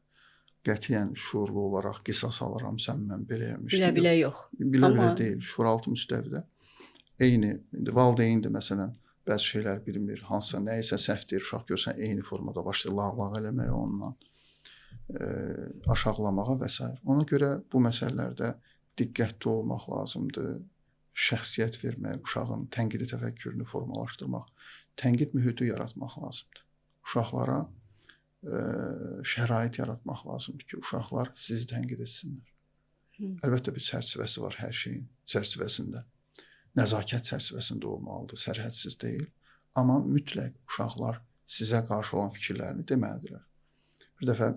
Qətiyyən şuurlu olaraq qisas alıram, sən mən belə eləmişdim. Bilə-bilə yox. Bilə-bilə deyil. Şuuraltı müstəvidə. Eyni, indi valideyn də məsələn bəzi şeylər bilmir, hansısa nəyisə səhv deyir, uşaq görsən eyni formada başlayır lağ-lağ eləməyə ondan, aşağılamağa və s. Ona görə bu məsələlərdə diqqətli olmaq lazımdır. Şəxsiyyət vermək, uşağın tənqidi təfəkkürünü formalaşdırmaq, tənqid mühiti yaratmaq lazımdır. Uşaqlara şərait yaratmaq lazımdır ki, uşaqlar sizi tənqid etsinlər. Əlbəttə bir çərçivəsi var hər şeyin çərçivəsində. Nəzakət çərçivəsində olmalıdır, sərhədsiz deyil. Amma mütləq uşaqlar sizə qarşı olan fikirlərini deməlidirlər. Bir dəfə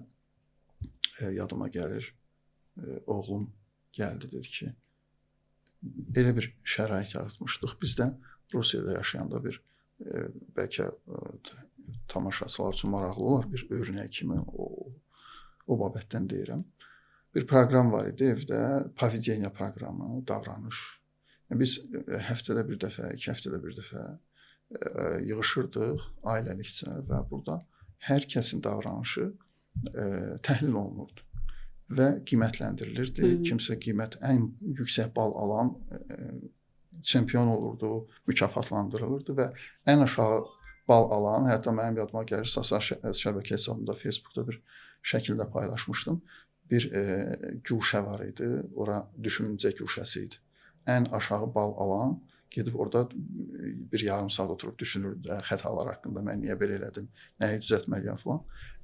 yadıma gəlir, oğlum gəldi, dedi ki, elə bir şərait yaratmışdıq. Biz də Rusiyada yaşayanda bir, bəlkə tamaşaçılar üçün maraqlı olar bir örnək kimi, o babətdən deyirəm. Bir proqram var idi evdə, Povedeniya proqramı, davranış. Biz həftədə bir dəfə, iki həftədə bir dəfə yığışırdıq ailəlikcə və burada hər kəsin davranışı təhlil olunurdu və qiymətləndirilirdi. Kimsə qiymət ən yüksək bal alan çempion olurdu, mükafatlandırılırdı və ən aşağı bal alan, hətta mənim yadıma gəlir, sosial şəbəkə hesabında Facebookda bir şəkildə paylaşmışdım. Bir güşə var idi, ora düşüncə güşəsi idi. Ən aşağı bal alan gedib orada bir yarım saat oturub düşünürdü də xətalar haqqında, mən niyə belə elədim, nəyi düzəltməliyəm filan.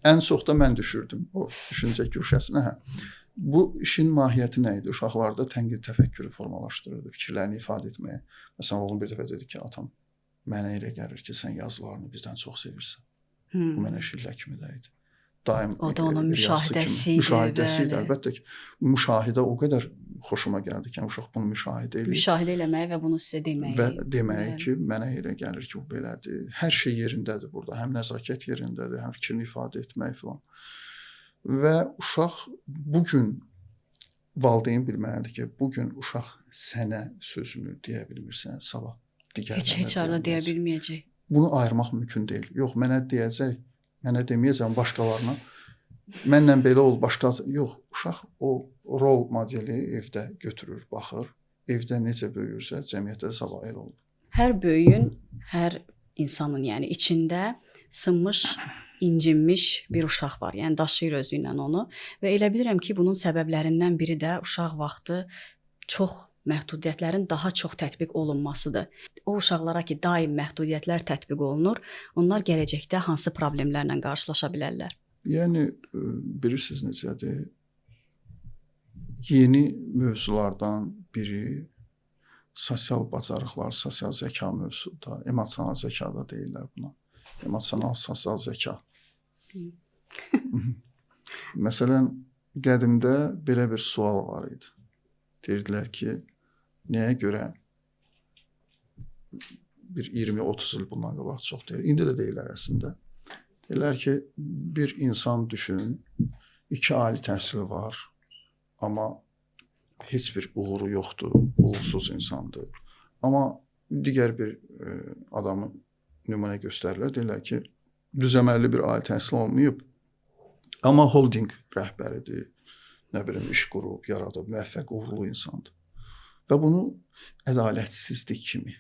Ən çox da mən düşürdüm o düşüncə güşəsinə. Hə. Bu işin mahiyyəti nə idi? Uşaqlarda tənqid təfəkkürü formalaşdırırdı, fikirlərini ifadə etməyə. Məsələn, oğlum bir dəfə dedi ki, atam, mənə elə gəlir ki, sən yazılarını bizdən çox sevirsən. Bu mənə şillə kimi də idi. Daim o da onun müşahidəsi idi. Müşahidəsi idi, əlbəttə ki. Müşahidə o qədər xoşuma gəldi ki, yəni uşaq bunu müşahidə eləyir. Müşahidə eləməyi və bunu sizə deməyi. Və deməyi ki, mənə elə gəlir ki, bu belədir. Hər şey yerindədir burada. Həm nəzakət yerindədir, həm fikrini ifadə etmək filan. Və uşaq bugün valideyn bilməlidir ki, bugün uşaq sənə sözünü deyə bilmirsə, sabah digərlərinə heç arada deyə bilməyəcək. Bunu ayırmaq mümkün deyil. Yox, mənə deyəcək, mənə deməyəcəm, başqalarına. Mənlə belə ol, başqa... Yox, uşaq o rol modeli evdə götürür, baxır. Evdə necə böyüyürsə, cəmiyyətdə də sabah elə olur. Hər böyüyün, hər insanın, yəni içində sınmış, incinmiş bir uşaq var. Yəni daşıyır özü ilə onu və elə bilirəm ki, bunun səbəblərindən biri də uşaq vaxtı çox məhdudiyyətlərin daha çox tətbiq olunmasıdır. O uşaqlara ki, daim məhdudiyyətlər tətbiq olunur, onlar gələcəkdə hansı problemlərlə qarşılaşa bilərlər? Yəni, bilirsiniz necədir? Yeni mövzulardan biri sosial bacarıqlar, sosial zəka mövzusudur, emosional zəka da deyirlər buna. Emosional sosial zəka. Məsələn, qədimdə belə bir sual var idi. Deyirdilər ki, nəyə görə bir 20-30 il bundan qabaq çox deyir. İndi də deyirlər əslində. Deyirlər ki, bir insan düşün, 2 ali təhsili var, amma heç bir uğuru yoxdur, uğursuz insandır. Amma digər bir adamı nümunə göstərirlər. Deyirlər ki, düzəməlli bir ali təhsil almayıb, amma holding rəhbəridir, nə bilim, iş qurub, yaradıb, müvəffəq, uğurlu insandır. Və bunu ədalətsizlik kimi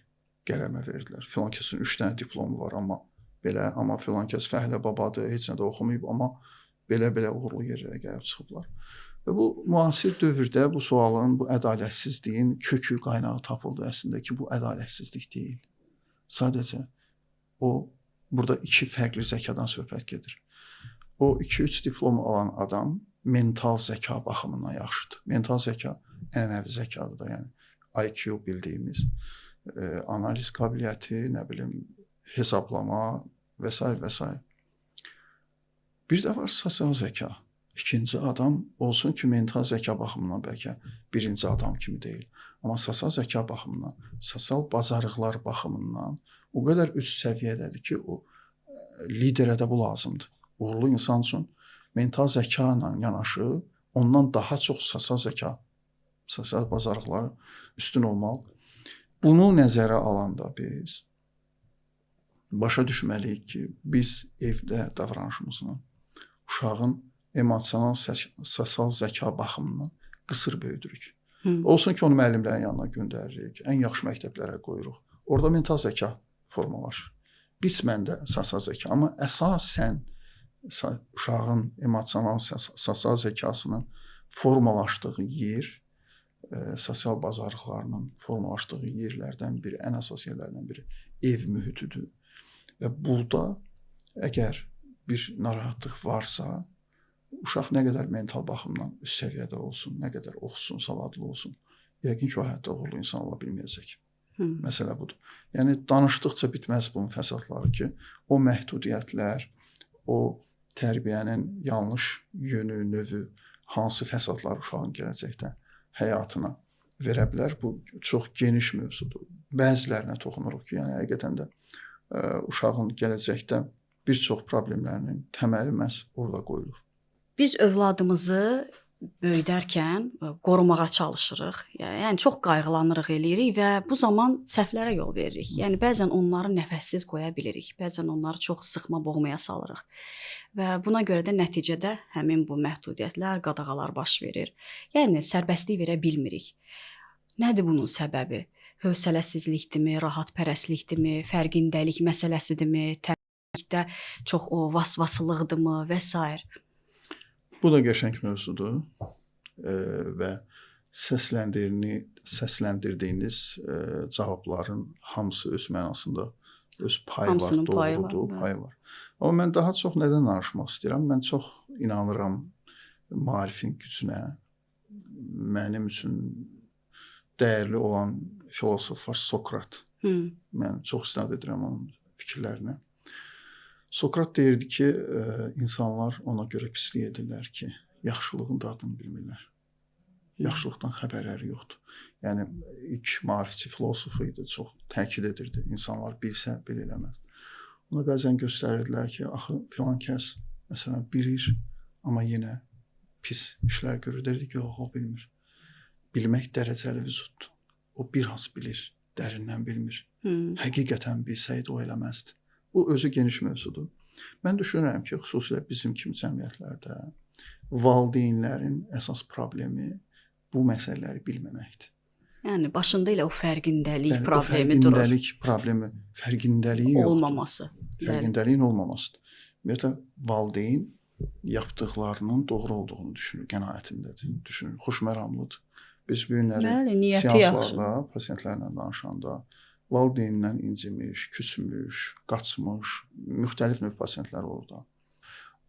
qələmə verdilər. Filan kəsin 3 dənə diplomu var, amma belə, amma filan kəs fəhlə babadır, heç nə də oxumayıb, amma belə-belə uğurlu yerlərə gəlib çıxıblar. Və bu müasir dövrdə bu sualın, bu ədalətsizliyin kökü, qaynağı tapıldı əslində ki, bu ədalətsizlik deyil. Sadəcə o, burada iki fərqli zəkadan söhbət gedir. O 2-3 diplom alan adam mental zəka baxımından yaxşıdır. Mental zəka ənənəvi zəkadır da, yəni IQ bildiyimiz analiz qabiliyyəti, nə bilim, hesablama və s. və s. Bir də var sosial zəka. İkinci adam olsun ki, mental zəka baxımından bəlkə birinci adam kimi deyil. Amma sosial zəka baxımından, sosial bacarıqlar baxımından o qədər üst səviyyədədir ki, o liderə də bu lazımdır. Uğurlu insan üçün mental zəka ilə yanaşı, ondan daha çox sosial zəka, sosial bacarıqlar üstün olmalı. Bunu nəzərə alanda biz başa düşməliyik ki, biz evdə davranışımızla uşağın emosional, sosial zəka baxımından qısır böyüdürük. Olsun ki, onu müəllimlərin yanına göndəririk, ən yaxşı məktəblərə qoyuruq. Orada mental zəka formalaşır. Qismən də sosial zəka, amma əsasən uşağın emosional, sosial zəkasının formalaşdığı yer, sosial bacarıqlarının formalaşdığı yerlərdən biri, ən əsas yerlərdən biri ev mühitidir. Və burada əgər bir narahatlıq varsa, uşaq nə qədər mental baxımdan üst səviyyədə olsun, nə qədər oxusun, savadlı olsun, yəqin ki, o həyatda uğurlu insan ola bilməyəcək. Məsələ budur. Yəni, danışdıqca bitməz bunun fəsadları ki, o məhdudiyyətlər, o tərbiyənin yanlış yönü, növü, hansı fəsadlar uşağın gələcəkdə həyatına verə bilər. Bu çox geniş mövzudur. Bəzilərinə toxunuruq ki, yəni həqiqətən də uşağın gələcəkdə bir çox problemlərinin təməli məhz orada qoyulur. Biz övladımızı böyüdərkən qorumağa çalışırıq. Yəni çox qayğılanırıq, eləyirik və bu zaman səhvlərə yol veririk. Yəni bəzən onları nəfəssiz qoya bilirik, bəzən onları çox sıxma, boğmaya salırıq. Və buna görə də nəticədə həmin bu məhdudiyyətlər, qadağalar baş verir. Yəni sərbəstlik verə bilmirik. Nədir bunun səbəbi? Hövsələsizlikdirmi, rahatpərəstlikdirmi, fərqindəlik məsələsidirmi, tərbiyədə çox o vasvasılıqdırmı və s. Bu da qəşəng mövzudur və səsləndirdiyiniz cavabların hamısı öz mənasında öz payı hamısının var, doğrudur, payı var. Amma mən daha çox nədən danışmaq istəyirəm? Mən çox inanıram maarifin gücünə. Mənim üçün dəyərli olan filosof var, Sokrat. Mən çox istinad edirəm onun fikirlərinə. Sokrat deyirdi ki, insanlar ona görə pislik edirlər ki, yaxşılığın dadını bilmirlər. Yaxşılıqdan xəbərləri yoxdur. Yəni, ilk maarifçi filosofu idi, çox təkid edirdi. İnsanlar bilsə, belə eləməz. Ona bəzən göstərirdilər ki, axı filan kəs, məsələn, bilir, amma yenə pis işlər görür. Deyirdi ki, yox, o bilmir. Bilmək dərəcəli vücuddur. O biraz bilir, dərindən bilmir. Həqiqətən bilsəydi, o eləməzdi. Bu, özü geniş mövzudur. Mən düşünürəm ki, xüsusilə bizim kimi cəmiyyətlərdə valideynlərin əsas problemi bu məsələləri bilməməkdir. Yəni, başında elə o fərqindəlik problemi durur. Fərqindəlik problemi, fərqindəliyi yoxdur. Olmaması. Fərqindəliyin olmamasıdır. Ümumiyyətlə, valideyn yapdıqlarının doğru olduğunu düşünür, qənaətindədir, düşünür, xoşməramlıdır. Biz bu günləri seanslarda, pasiyentlərlə danışanda valideynindən incimiş, küsmüş, qaçmış, müxtəlif növ pasiyentlər olur da.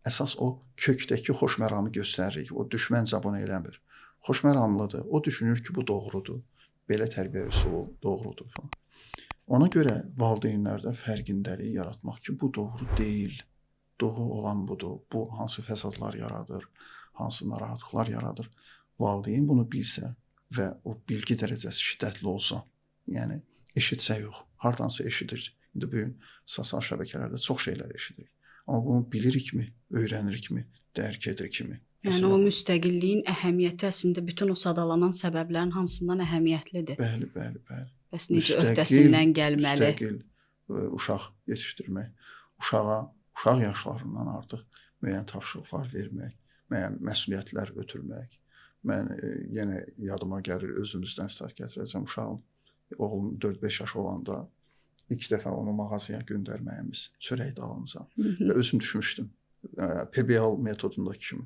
Əsas o kökdəki xoşməramı göstəririk. O düşməncə bunu eləmir. Xoşməramlıdır. O düşünür ki, bu doğrudur. Belə tərbiyə üsulu doğrudur falan. Ona görə valideynlərdə fərqindəlik yaratmaq ki, bu doğru deyil. Doğru olan budur. Bu hansı fəsadlar yaradır, hansı narahatlıqlar yaradır. Valideyn bunu bilsə və o bilgi dərəcəsi şiddətli olsa, yəni eşitsə yox, hardansa eşidir. İndi bu gün sosial şəbəkələrdə çox şeylər eşidirik. Amma bunu bilirikmi, öyrənirikmi, dərk edirikmi? Yəni o müstəqilliyin əhəmiyyəti əslində bütün o sadalanan səbəblərin hamısından əhəmiyyətlidir. Bəli, bəli, bəli. Bəs necə öhdəsindən gəlməli? Müstəqil uşaq yetişdirmək, uşağa uşaq yaşlarından artıq müəyyən tapşırıqlar vermək, müəyyən məsuliyyətlər ötürmək. Mən yenə yadıma gəlir, özümüzdən stat gətirəcəm. Uşağım, oğlum 4-5 yaş olanda ilk dəfə onu mağazaya göndərməyimiz, çörək dalınca. Və özüm düşmüşdüm. PBL metodundakı kimi.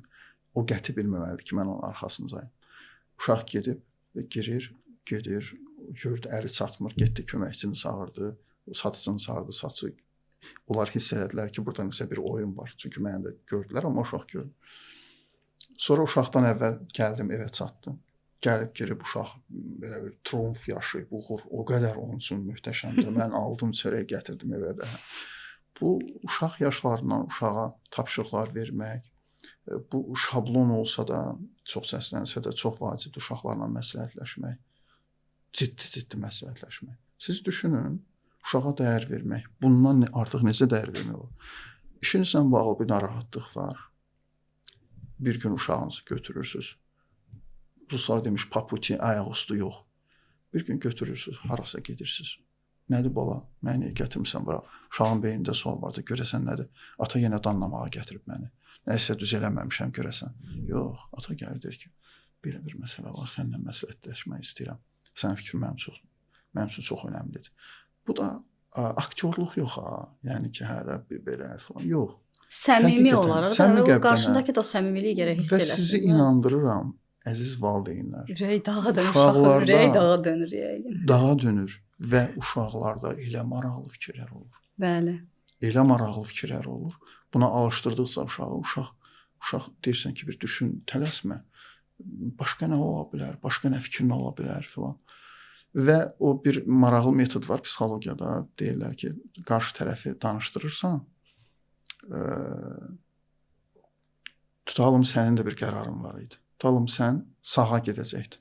O qəti bilməməlidir ki, mən onun arxasındayım. Uşaq gedib və girir, gedir, gördü əli çatmır, getdi köməkçini çağırdı, satıcını çağırdı, satıcı. Onlar hiss elədilər ki, burada nəsə bir oyun var. Çünki məni də gördülər, amma uşaq görmür. Sonra uşaqdan əvvəl gəldim, evə çatdım. Gəlib girib uşaq belə bir triumf yaşayıb, uğur, o qədər onun üçün möhtəşəmdir. Mən aldım çörək gətirdim evə də. Bu uşaq yaşlarından uşağa tapşırıqlar vermək, bu şablon olsa da, çox səslənsə də çox vacibdir uşaqlarla məsləhətləşmək. Ciddi-ciddi məsləhətləşmək. Siz düşünün, uşağa dəyər vermək. Bundan artıq necə dəyər vermək olar? İşinizlə bağlı bir narahatlıq var. Bir gün uşağınızı götürürsünüz. Ruslar demiş, paputi, ayaqüstü yox. Bir gün götürürsünüz, harasa gedirsiniz. Nədir bala? Məni niyə gətirmisən bura? Uşağın beynində sual vardı. Görəsən nədir? Ata yenə danlamağa gətirib məni. Nəsə düz eləməmişəm görəsən. Yox, ata gəlir deyir ki, belə bir məsələ var, səninlə məsləhətləşmək istəyirəm. Sənin fikrin mənim üçün çox önəmlidir. Bu da aktyorluq yox ha. Yəni ki, hə də bir belə falan yox. Səmimi olaraq da o qarşındakı da o səmimiliyi gərək hiss eləsin. Və sizi inandırıram, əziz valideynlər. Ürək dağa dönür, uşaqlar ürək dağa dönür yəqin. Dağa dönür və uşaqlarda elə maraqlı fikirlər olur. Bəli. Elə maraqlı fikirlər olur. Buna alışdırdıqca uşağı, uşaq deyirsən ki, bir düşün, tələsmə. Başqa nə ola bilər, başqa nə fikrin ola bilər filan. Və o bir maraqlı metod var psixologiyada. Deyirlər ki, qarşı tərəfi danışdırırsan, tutalım sənin də bir qərarın var idi. Tutalım sən sağa gedəcəkdin.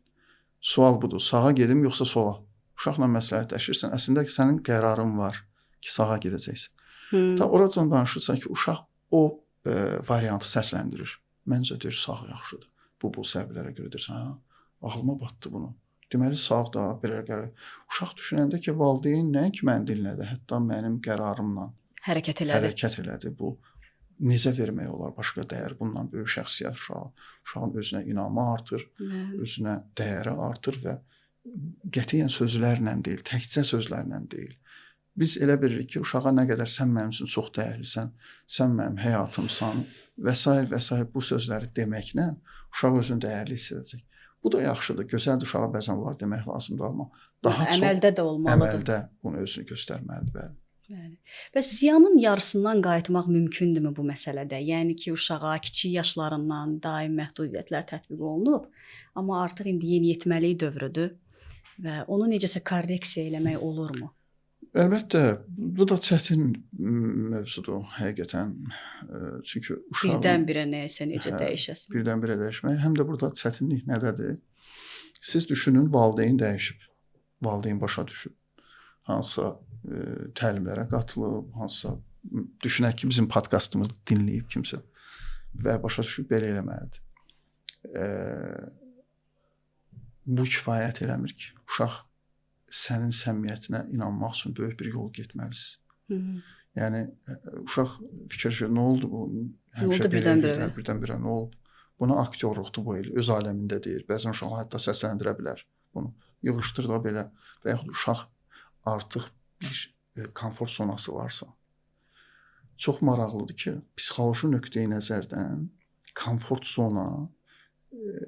Sual budur, sağa gedim yoxsa sola? Uşaqla məsləhətləşirsən, əslində sənin qərarın var ki, sağa gedəcəksən. Ta oracan danışırsan ki, uşaq o variantı səsləndirir. Məncə deyir, sağ yaxşıdır. Bu səbəblərə görə deyirsən, hə, ağlıma batdı bunu. Deməli, sağ da belə qərar. Uşaq düşünəndə ki, valideyn nəinki məni dinlədi, hətta mənim qərarımla hərəkət elədi. Hərəkət elədi. Bu necə vermək olar başqa dəyər? Bundan böyük şəxsiyyət uşağa. Uşağın özünə inamı artır, özünə dəyəri artır və qətiyyən sözlərlə deyil, təkcə sözlərlə deyil. Biz elə bilirik ki, uşağa nə qədər sən mənim üçün çox dəyərlisən, sən mənim həyatımsan və sair və sair bu sözləri deməklə uşaq özünü dəyərli hiss edəcək. Bu da yaxşıdır, gözəldir, uşağa bəzən bunlar demək lazımdır, amma daha çox əməldə də olmalıdır. Əməldə bunu özünü göstərməlidir, bəli. Bəli. Bəs ziyanın yarısından qayıtmaq mümkündürmü bu məsələdə? Yəni ki, uşağa kiçik yaşlarından daim məhdudiyyətlər tətbiq olunub, amma artıq indi yeniyetməlik dövrüdür və onu necəsə korreksiya eləmək olurmu? Əlbəttə, bu da çətin mövzudur həqiqətən. Çünki uşağın birdən-birə nəyəsə necə dəyişəsən? Birdən-birə dəyişmək. Həm də burada çətinlik nədədir? Siz düşünün, valideyn dəyişib, valideyn başa düşüb, hansısa təlimlərə qatılıb, hansısa düşünək ki, bizim podkastımızı dinləyib kimsə və başa düşüb belə eləməlidir. Bu kifayət eləmir ki, uşaq sənin səmimiyyətinə inanmaq üçün böyük bir yol getməlisin. Yəni uşaq fikirləşir, nə oldu bu? Həmişə birdən-birə, birdən-birə nə olub? Buna aktyorluqdur bu el, öz aləmində deyir. Bəzən uşaq hətta səsləndirə bilər bunu. Yığışdır da belə və yaxud uşaq artıq bir komfort zonası varsa. Çox maraqlıdır ki, psixoloji nöqteyi nəzərdən komfort zona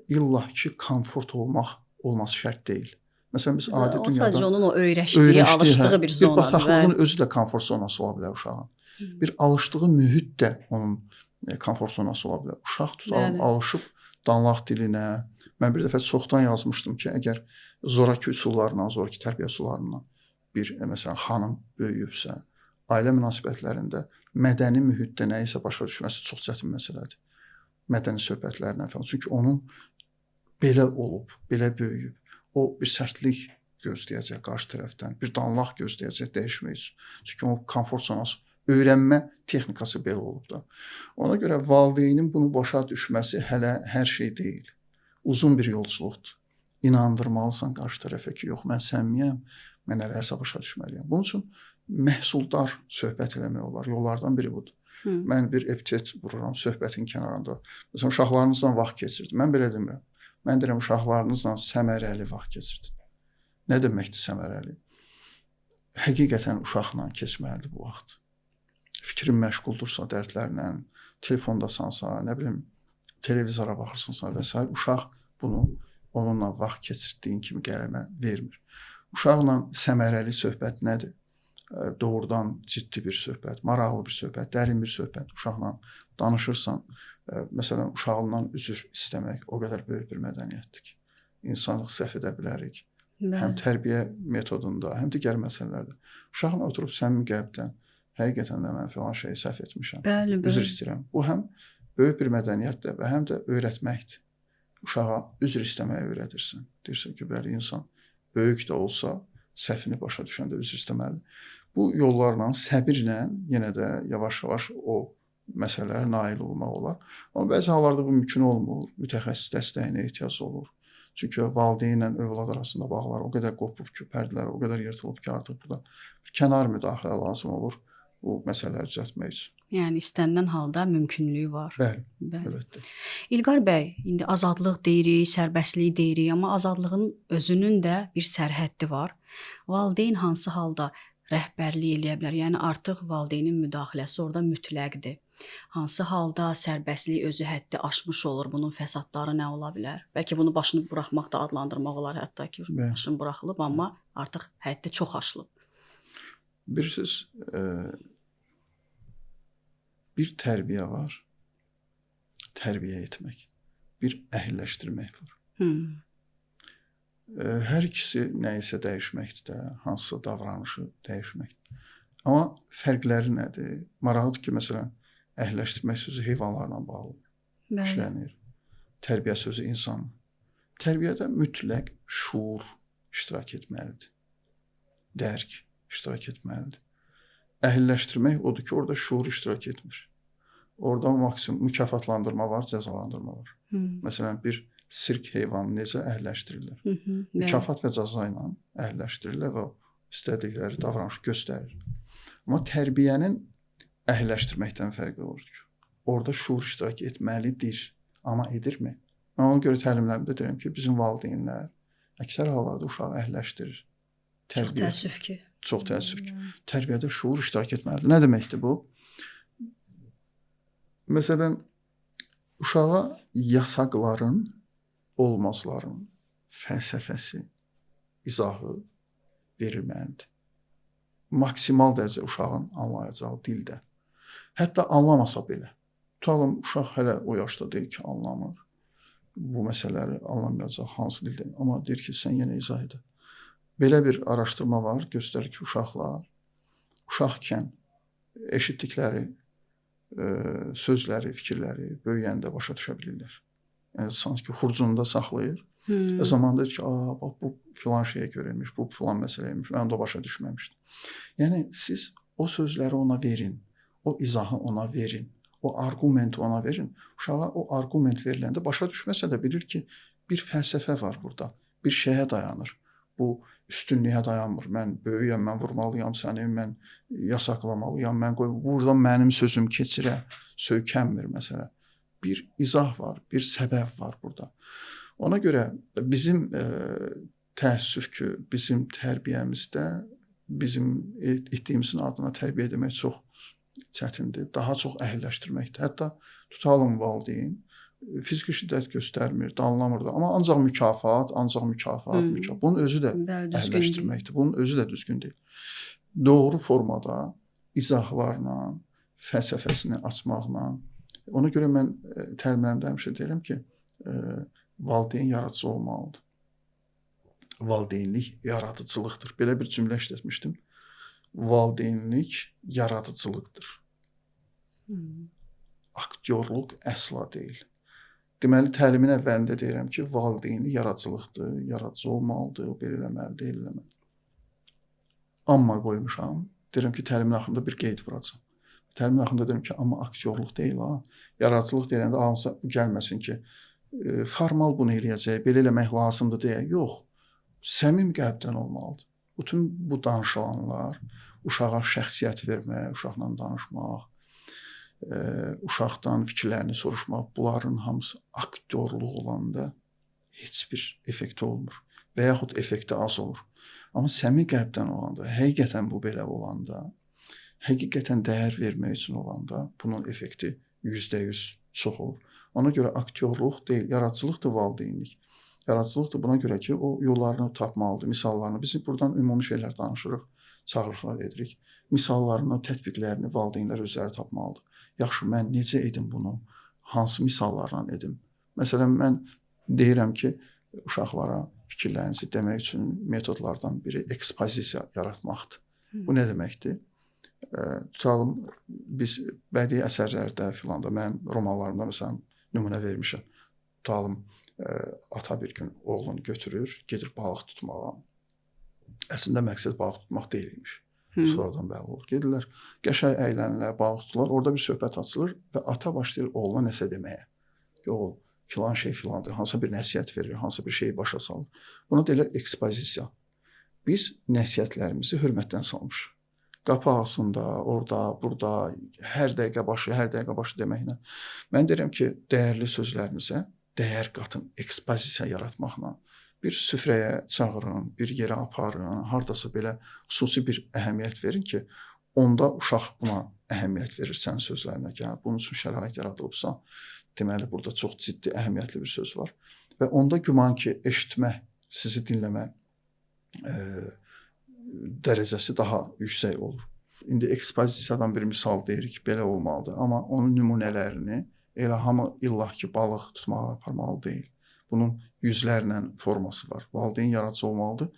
illa ki, komfort olması şərt deyil. Məsələn, biz adi dünyada... O sadəcə onun o öyrəşdiyi, alışdığı bir zonadır. Bir bataqlığın özü də komfort zonası ola bilər uşağın. Bir alışdığı mühit də onun komfort zonası ola bilər. Uşaq tutalım, alışıb danlaq dilinə. Mən bir dəfə çoxdan yazmışdım ki, əgər zoraki üsullarla, zoraki tərbiyə üsullarla bir məsələn xanım böyüyübsə, ailə münasibətlərində mədəni mühitdə nəyisə başa düşməsi çox çətin məsələdir. Mədəni söhbətlərlə falan. Çünki onun belə olub, belə böyüyüb. O bir sərtlik gözləyəcək qarşı tərəfdən, bir danlaq gözləyəcək dəyişmək üçün. Çünki o komfort zonası, öyrənmə texnikası belə olub da. Ona görə valideynin bunu başa düşməsi hələ hər şey deyil. Uzun bir yolculuqdur. İnandırmalısan qarşı tərəfə ki, yox, mən səmimiyəm, mən nələrsə başa düşməliyəm. Bunun üçün məhsuldar söhbət eləmək olar. Yollardan biri budur. Mən bir epitet vururam söhbətin kənarında. Məsələn, uşaqlarınızla vaxt keçirdin. Mən belə demirəm. Mən deyirəm, uşaqlarınızla səmərəli vaxt keçirdin. Nə deməkdir səmərəli? Həqiqətən uşaqla keçməlidir bu vaxt. Fikrin məşğuldursa dərdlərlə, telefondasansa, nə bilim, televizora baxırsınsa və s. Uşaq bunu onunla vaxt keçirtdiyin kimi qələmə vermir. Uşaqla səmərəli söhbət nədir? Doğrudan ciddi bir söhbət, maraqlı bir söhbət, dərin bir söhbət. Uşaqla danışırsan, məsələn, uşağından üzr istəmək o qədər böyük bir mədəniyyətdir ki, insanlıq səhv edə bilərik. Bəli. Həm tərbiyə metodunda, həm digər məsələlərdə. Uşaqla oturub səmimi qəlbdən, həqiqətən də mən filan şeyi səhv etmişəm, bəli, bəli. Üzr istəyirəm. Bu həm böyük bir mədəniyyətdir və həm də öyrətməkdir. Uşağa üzr istəməyi öyrədirsən. Deyirsən ki, bəli, insan böyük də olsa səhvini başa düşəndə üzr istəməlidir. Bu yollarla, səbirlə yenə də yavaş-yavaş o məsələlərə nail olmaq olar. Amma bəzi hallarda bu mümkün olmur. Mütəxəssis dəstəyinə ehtiyac olur. Çünki valideynlə övlad arasında bağlar o qədər qopub ki, pərdələr o qədər yırtılıb ki, artıq burada bir kənar müdaxilə lazım olur bu məsələləri düzəltmək üçün. Yəni istənilən halda mümkünlüyü var. Bəli, bəli. Əlbəttə. İlqar bəy, indi azadlıq deyirik, sərbəstlik deyirik, amma azadlığın özünün də bir sərhəddi var. Valideyn hansı halda rəhbərlik eləyə bilər? Yəni artıq valideynin müdaxiləsi orada mütləqdir. Hansı halda sərbəstlik özü həddi aşmış olur, bunun fəsadları nə ola bilər? Bəlkə bunu başını buraxmaq da adlandırmaq olar, hətta ki, başını buraxılıb, amma artıq həddi çox aşılıb. Bilirsiniz, bir tərbiyə var, tərbiyə etmək, bir əhilləşdirmək var. Hər ikisi nəyisə dəyişməkdir də, hansısa davranışı dəyişməkdir. Amma fərqləri nədir? Maraqlıdır ki, məsələn, əhilləşdirmək sözü heyvanlarla bağlı işlənir. Tərbiyə sözü insanla. Tərbiyədə mütləq şuur iştirak etməlidir. Dərk iştirak etməlidir. Əhilləşdirmək odur ki, orada şuur iştirak etmir. Orada maksimum mükafatlandırma var, cəzalandırma var. Məsələn, bir sirk heyvanı necə əhilləşdirirlər? Mükafat və cəza ilə əhilləşdirirlər və istədikləri davranış göstərir. Amma tərbiyənin əhilləşdirməkdən fərqi olur ki, orada şuur iştirak etməlidir. Amma edirmi? Mən ona görə təlimlərimdə deyirəm ki, bizim valideynlər əksər hallarda uşağı əhilləşdirir. Çox təəssüf ki. Çox təəssüf ki. Tərbiyədə şuur iştirak etməlidir. Nə deməkdir bu? Məsələn, uşağa yasaqların, olmazların fəlsəfəsi, izahı verilməlidir. Maksimal dərəcə uşağın anlayacağı dildə. Hətta anlamasa belə. Tutalım, uşaq hələ o yaşda deyil ki, anlamır. Bu məsələləri anlamayacaq hansı dildə. Amma deyir ki, sən yenə izah edə. Belə bir araşdırma var, göstərir ki, uşaqlar uşaqkən eşitdikləri sözləri, fikirləri böyüyəndə başa düşə bilirlər. Yəni, sanki xurcunda saxlayır. Zamanda deyir ki, bax, bu filan şeyə görəmiş, bu filan məsələymiş, mən də başa düşməmişdim. Yəni, siz o sözləri ona verin, o izahı ona verin, o arqumenti ona verin. Uşağa o arqument veriləndə başa düşməsə də bilir ki, bir fəlsəfə var burada, bir şeyə dayanır. Bu üstünlüyə dayanmır. Mən böyüyəm, mən vurmalıyam səni, mən yasaqlamalıyam, mən qoy, burada mənim sözüm keçirə, söykənmir məsələ. Bir izah var, bir səbəb var burada. Ona görə bizim təəssüf ki, bizim tərbiyəmizdə bizim etdiyimizin adına tərbiyə demək çox çətindir. Daha çox əhilləşdirməkdir. Hətta tutalım valideyn fiziki şiddət göstərmir, danlamır da. Amma ancaq mükafat, ancaq mükafat, mükafat. Bunun özü də əhilləşdirməkdir. Bunun özü də düzgün deyil. Doğru formada izahlarla, fəlsəfəsini açmaqla. Ona görə mən təlimlərimdə həmişə deyirəm ki, valideyn yaradıcı olmalıdır. Valideynlik yaradıcılıqdır. Belə bir cümlə işlətmişdim. Valideynlik yaradıcılıqdır. Aktyorluq əsla deyil. Deməli, təlimin əvvəlində deyirəm ki, valideynlik yaradıcılıqdır, yaradıcı olmalıdır, belə eləməlidir, elə eləməlidir. Amma qoymuşam, deyirəm ki, təlimin axırında bir qeyd vuracağam. Təlimin axırında deyirəm ki, amma aktyorluq deyil ha. Yaradıcılıq deyəndə ağlınıza gəlməsin ki, formal bunu eləyəcək, belə eləmək lazımdır deyə. Yox, səmimi qəlbdən olmalıdır. Bütün bu danışılanlar, uşağa şəxsiyyət vermək, uşaqla danışmaq, uşaqdan fikirlərini soruşmaq, bunların hamısı aktyorluq olanda heç bir effekti olmur və yaxud effekti az olur. Amma səmimi qəlbdən olanda, həqiqətən bu belə olanda, həqiqətən dəyər vermək üçün olanda bunun effekti %100 çox olur. Ona görə aktyorluq deyil, yaradıcılıqdır valideynlik. Yaradıcılıqdır buna görə ki, o yollarını tapmalıdır, misallarını. Biz buradan ümumi şeylər danışırıq, çağırışlar edirik. Misallarını, tətbiqlərini valideynlər özləri tapmalıdır. Yaxşı, mən necə edim bunu? Hansı misallarla edim? Məsələn, mən deyirəm ki, uşaqlara fikirlərinizi demək üçün metodlardan biri ekspozisiya yaratmaqdır. Bu nə deməkdir? Tutalım, biz bədii əsərlərdə filan da, mən romanlarımda məsələn nümunə vermişəm. Tutalım, ata bir gün oğlunu götürür, gedir balıq tutmağa. Əslində məqsəd balıq tutmaq deyil imiş. Sonradan bəlli olur. Gedirlər, qəşəng əylənirlər, balıq tuturlar. Orada bir söhbət açılır və ata başlayır oğluna nəsə deməyə. Oğul, filan şey filandır, hansısa bir nəsihət verir, hansısa bir şeyi başa salır. Buna deyirlər ekspozisiya. Biz nəsihətlərimizi hörmətdən salmışıq. Qapı ağzında, orada, burada, hər dəqiqə başı, hər dəqiqə başı deməklə. Mən deyirəm ki, dəyərli sözlərinizə dəyər qatın, ekspozisiya yaratmaqla. Bir süfrəyə çağırın, bir yerə aparın, hardasa belə xüsusi bir əhəmiyyət verin ki, onda uşaq buna əhəmiyyət verir sənin sözlərinə ki, bunun üçün şərait yaradılıbsa, deməli burada çox ciddi əhəmiyyətli bir söz var. Və onda güman ki, eşitmə, sizi dinləmə dərəcəsi daha yüksək olur. İndi ekspozisiyadan bir misal deyirik, belə olmalıdır. Amma onun nümunələrini elə hamı illah ki, balıq tutmağa aparmalı deyil. Bunun yüzlərlə forması var. Valideyn yaradıcı olmalıdır.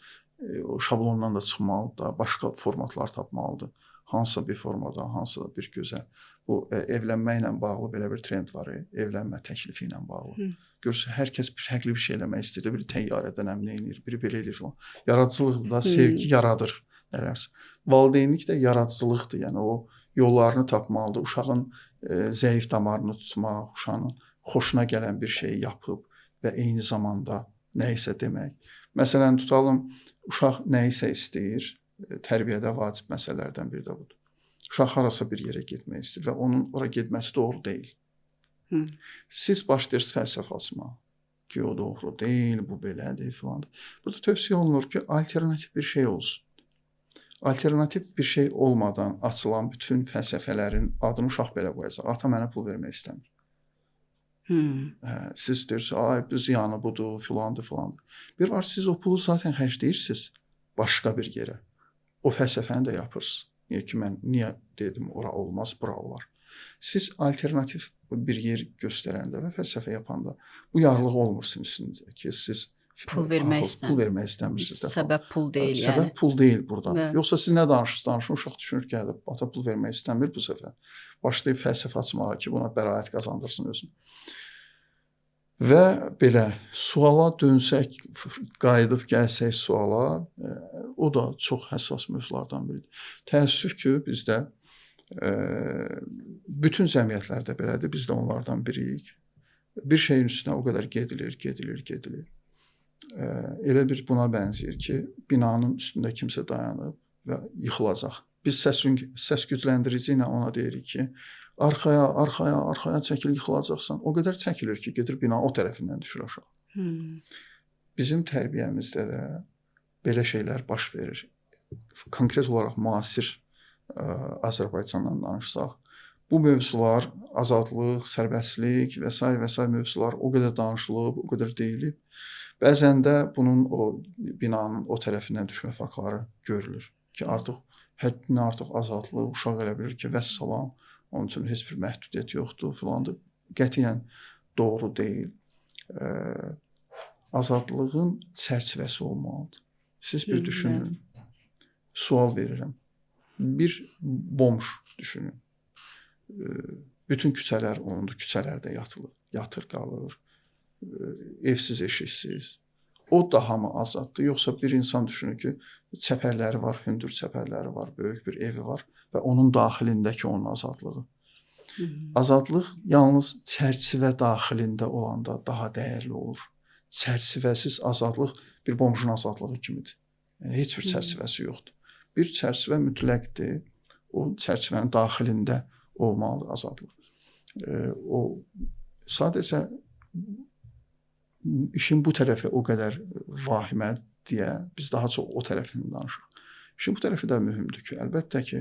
O şablondan da çıxmalıdır, da, başqa formatlar tapmalıdır. Hansısa bir formada, hansısa bir gözəl. Bu evlənməklə bağlı belə bir trend var, evlənmə təklifi ilə bağlı. Görürsən, hər kəs bir fərqli bir şey eləmək istəyir. Biri təyyarədən əmin eləyir, biri belə eləyir falan. Yaradıcılıq da sevgi yaradır nələrsə. Valideynlik də yaradıcılıqdır. Yəni o yollarını tapmalıdır. Uşağın zəif damarını tutmaq, uşağın xoşuna gələn bir şeyi yapıb və eyni zamanda nə isə demək. Məsələn, tutalım, uşaq nə isə istəyir, tərbiyədə vacib məsələlərdən biri də budur. Uşaq harasa bir yerə getmək istəyir və onun ora getməsi doğru deyil. Siz başlayırsınız fəlsəfə açmağa ki, o doğru deyil, bu belədir filan. Burada tövsiyə olunur ki, alternativ bir şey olsun. Alternativ bir şey olmadan açılan bütün fəlsəfələrin adını uşaq belə qoyacaq. Ata mənə pul vermək istəmir. Siz deyirsiniz, ay, bu ziyanı budur, filandır, filandır. Bir var, siz o pulu zaten xərcləyirsiniz başqa bir yerə. O fəlsəfəni də yapırsınız. Niyə ki, mən niyə dedim, ora olmaz, bura olar. Siz alternativ bir yer göstərəndə və fəlsəfə yapanda bu yarlıq olmur sizin üstünüzdə ki, siz pul vermək istəmirsiniz. Səbəb pul deyil yəni. Səbəb pul deyil burada. Bəli. Yoxsa siz nə danışırsınız, danışın, uşaq düşünür ki, ata pul vermək istəmir bu səfər. Başlayıb fəlsəfə açmağa ki, buna bəraət qazandırsın özünü. Və belə suala dönsək, qayıdıb gəlsək suala, o da çox həssas mövzulardan biridir. Təəssüf ki, bizdə bütün cəmiyyətlərdə belədir, biz də onlardan biriyik. Bir şeyin üstünə o qədər gedilir, gedilir, gedilir. Elə bir buna bənzəyir ki, binanın üstündə kimsə dayanıb və yıxılacaq. Biz səs gücləndirici ilə ona deyirik ki, arxaya, arxaya, arxaya çəkil, yıxılacaqsan. O qədər çəkilir ki, gedir bina o tərəfindən düşür aşağı. Bizim tərbiyəmizdə də belə şeylər baş verir. Konkret olaraq müasir Azərbaycandan danışsaq, bu mövzular, azadlıq, sərbəstlik və sair və sair mövzular o qədər danışılıb, o qədər deyilib. Bəzən də bunun o binanın o tərəfindən düşmə faktları görülür ki, artıq həddindən artıq azadlıq, uşaq elə bilir ki, vəssalam, onun üçün heç bir məhdudiyyət yoxdur filandır. Qətiyyən doğru deyil. Azadlığın çərçivəsi olmalıdır. Siz bir düşünün. Sual verirəm. Bir bomş düşünün. Bütün küçələr onundur. Küçələrdə yatılır, yatır qalır. Evsiz, eşiksiz. O daha mı azaddır? Yoxsa bir insan düşünür ki, çəpərləri var, hündür çəpərləri var, böyük bir evi var və onun daxilindəki onun azadlığı. Azadlıq yalnız çərçivə daxilində olanda daha dəyərli olur. Çərçivəsiz azadlıq bir bomjun azadlığı kimidir. Yəni heç bir çərçivəsi yoxdur. Bir çərçivə mütləqdir. O çərçivənin daxilində olmalıdır azadlıq. O sadəcə işin bu tərəfi o qədər vahimə deyə biz daha çox o tərəfini danışırıq. İşin bu tərəfi də mühümdür ki, əlbəttə ki,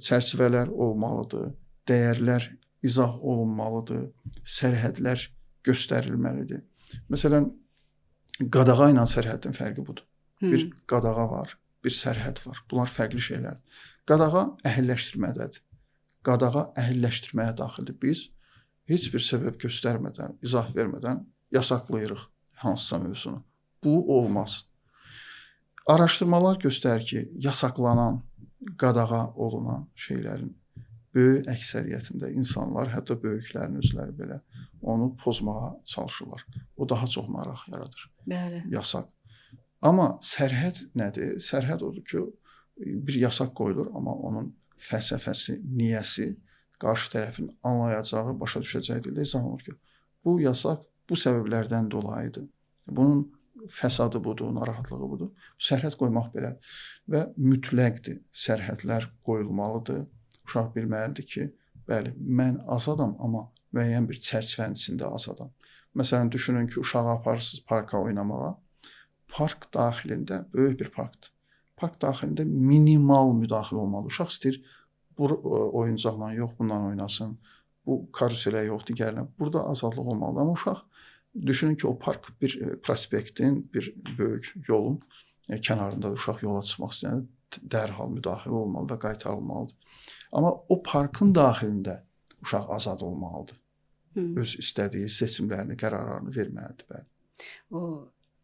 çərçivələr olmalıdır, dəyərlər izah olunmalıdır, sərhədlər göstərilməlidir. Məsələn, qadağa ilə sərhəddin fərqi budur. Bir qadağa var, bir sərhəd var. Bunlar fərqli şeylərdir. Qadağa əhilləşdirmədədir. Qadağa əhilləşdirməyə daxildir. Biz heç bir səbəb göstərmədən, izah vermədən yasaqlayırıq hansısa mövzunu. Bu olmaz. Araşdırmalar göstərir ki, yasaqlanan, qadağa olunan şeylərin böyük əksəriyyətində insanlar, hətta böyüklərin özləri belə onu pozmağa çalışırlar. O daha çox maraq yaradır. Bəli. Yasaq. Amma sərhəd nədir? Sərhəd odur ki, bir yasaq qoyulur, amma onun fəlsəfəsi, niyəsi qarşı tərəfin anlayacağı, başa düşəcəyi dildə izah olunur ki, bu yasaq bu səbəblərdən dolayıdır. Bunun fəsadı budur, narahatlığı budur. Sərhəd qoymaq belədir və mütləqdir. Sərhədlər qoyulmalıdır. Uşaq bilməlidir ki, bəli, mən azadam, amma müəyyən bir çərçivənin içində azadam. Məsələn, düşünün ki, uşağı aparırsınız parka oynamağa. Park daxilində böyük bir parkdır. Park daxilində minimal müdaxilə olmalıdır. Uşaq istəyir bu oyuncaqla yox, bundan oynasın. Bu karuselə yox, digərinə. Burada azadlıq olmalıdır. Amma uşaq düşünün ki, o park bir prospektin, bir böyük yolun kənarında uşaq yola çıxmaq istəyəndə dərhal müdaxilə olmalı və qaytarılmalıdır. Amma o parkın daxilində uşaq azad olmalıdır. Öz istədiyi seçimlərini, qərarlarını verməlidir. Bəli. O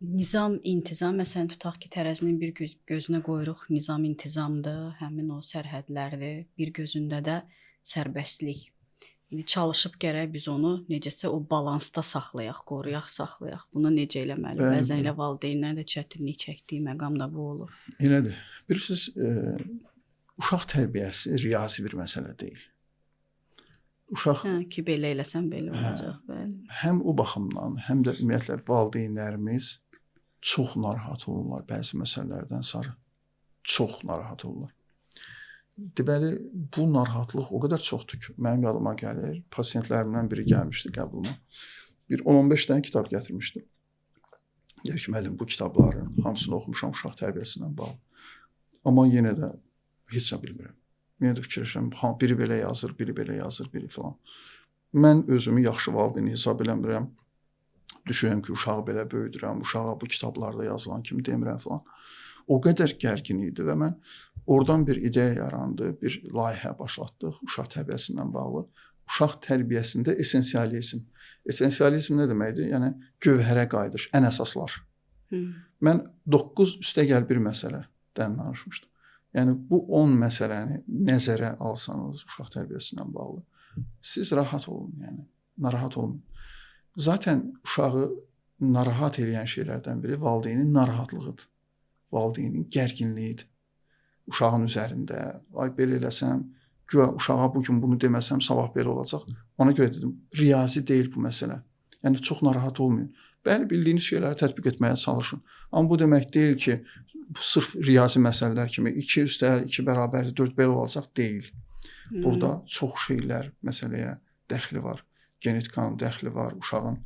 nizam, intizam, məsələn, tutaq ki, tərəzinin bir gözünə qoyuruq, nizam, intizamdır, həmin o sərhədlərdir, bir gözündə də sərbəstlik. İndi çalışıb gərək biz onu necəsə o balansda saxlayaq, qoruyaq, saxlayaq. Bunu necə eləməli? Bəli, Bəzən elə valideynlərin də çətinlik çəkdiyi məqam da bu olur. Elədir. Bilirsiniz, uşaq tərbiyəsi riyazi bir məsələ deyil. Uşaq ki, belə eləsən belə olacaq, bəli. Həm o baxımdan, həm də ümumiyyətlə valideynlərimiz çox narahat olurlar bəzi məsələlərdən sarı. Çox narahat olurlar. Deməli, bu narahatlıq o qədər çoxdur ki, mənim yadıma gəlir, pasientlərimdən biri gəlmişdi qəbuluma. Bir 10-15 dənə kitab gətirmişdim. Deyir ki, müəllim, bu kitabların hamısını oxumuşam uşaq tərbiyəsindən bağlı. Amma yenə də heç nə bilmirəm. Yenə də fikirləşirəm, biri belə yazır, biri belə yazır, biri filan. Mən özümü yaxşı valideyn hesab eləmirəm. Düşünürəm ki, uşağı belə böyüdürəm, uşağa bu kitablarda yazılan kimi demirəm filan. O qədər gərgin idi və mən oradan bir ideya yarandı, bir layihə başlatdıq uşaq tərbiyəsindən bağlı. Uşaq tərbiyəsində esensializm. Esensializm nə deməkdir? Yəni gövhərə qayıdış, ən əsaslar. Mən 9 üstəgəl bir məsələdən danışmışdım. Yəni bu 10 məsələni nəzərə alsanız uşaq tərbiyəsindən bağlı, siz rahat olun, yəni narahat olmayın. Zaten uşağı narahat eləyən şeylərdən biri valideynin narahatlığıdır. Valideynin gərginliyidir. Uşağın üzərində, ay belə eləsəm, güya uşağa bugün bunu deməsəm, sabah belə olacaq. Ona görə dedim, riyazi deyil bu məsələ. Yəni çox narahat olmayın. Bəli, bildiyiniz şeyləri tətbiq etməyə çalışın. Amma bu demək deyil ki, sırf riyazi məsələlər kimi 2 üstəl 2 bərabərdir 4 belə olacaq deyil. Burada çox şeylər məsələyə dəxli var. Genetikanın dəxli var, uşağın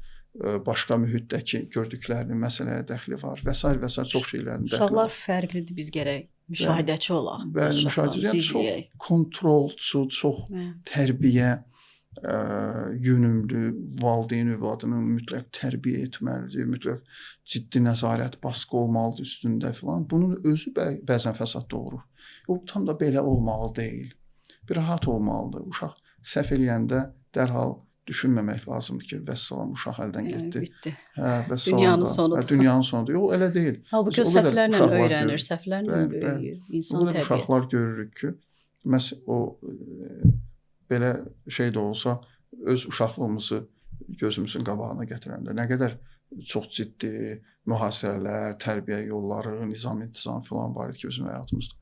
başqa mühitdəki gördüklərinin məsələyə dəxli var və sair və sair çox şeylərin dəxli var. Uşaqlar fərqlidir, biz gərək müşahidəçi olaq. Bəli, müşahidəçi. Yəni, çox kontrolçu, çox tərbiyə yönümlü valideyn övladını mütləq tərbiyə etməlidir, mütləq ciddi nəzarət, baskı olmalıdır üstündə filan. Bunun özü bəzən fəsad doğurur. O tam da belə olmalı deyil. Bir rahat olmalıdır. Uşaq səhv eləyəndə dərhal düşünməmək lazımdır ki, vəssalam uşaq əldən getdi. Bitdi. Hə, vəssalam. Dünyanın sonudur. Hə, dünyanın sonudur. Yox, elə deyil. Halbuki o səhvlərlə öyrənir, səhvlərlə böyüyür. İnsan təbiəti. Uşaqlar görürük ki, məhz o belə şey də olsa öz uşaqlığımızı gözümüzün qabağına gətirəndə nə qədər çox ciddi mühasirələr, tərbiyə yolları, nizam-intizam filan var idi ki, bizim həyatımızda.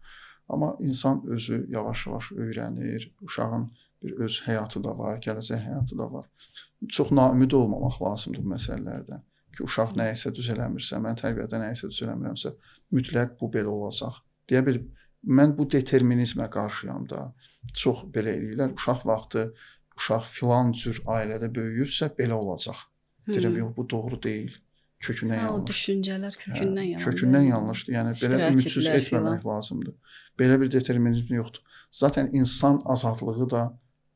Amma insan özü yavaş-yavaş öyrənir, uşağın bir öz həyatı da var, gələcək həyatı da var. Çox naümid olmamaq lazımdır bu məsələlərdə. Ki, uşaq nəyisə düz eləmirsə, mən tərbiyədə nəyisə düz eləmirəmsə, mütləq bu belə olacaq. Deyə bil, mən bu determinizmə qarşıyam da. Çox belə eləyirlər. Uşaq vaxtı, uşaq filan cür ailədə böyüyübsə, belə olacaq. Deyirəm, yox, bu doğru deyil. Kökündən yanlış. O düşüncələr kökündən yanlış. Kökündən yanlışdır. Yəni belə ümidsiz etməmək lazımdır. Belə bir determinizm yoxdur. Zaten insan azadlığı da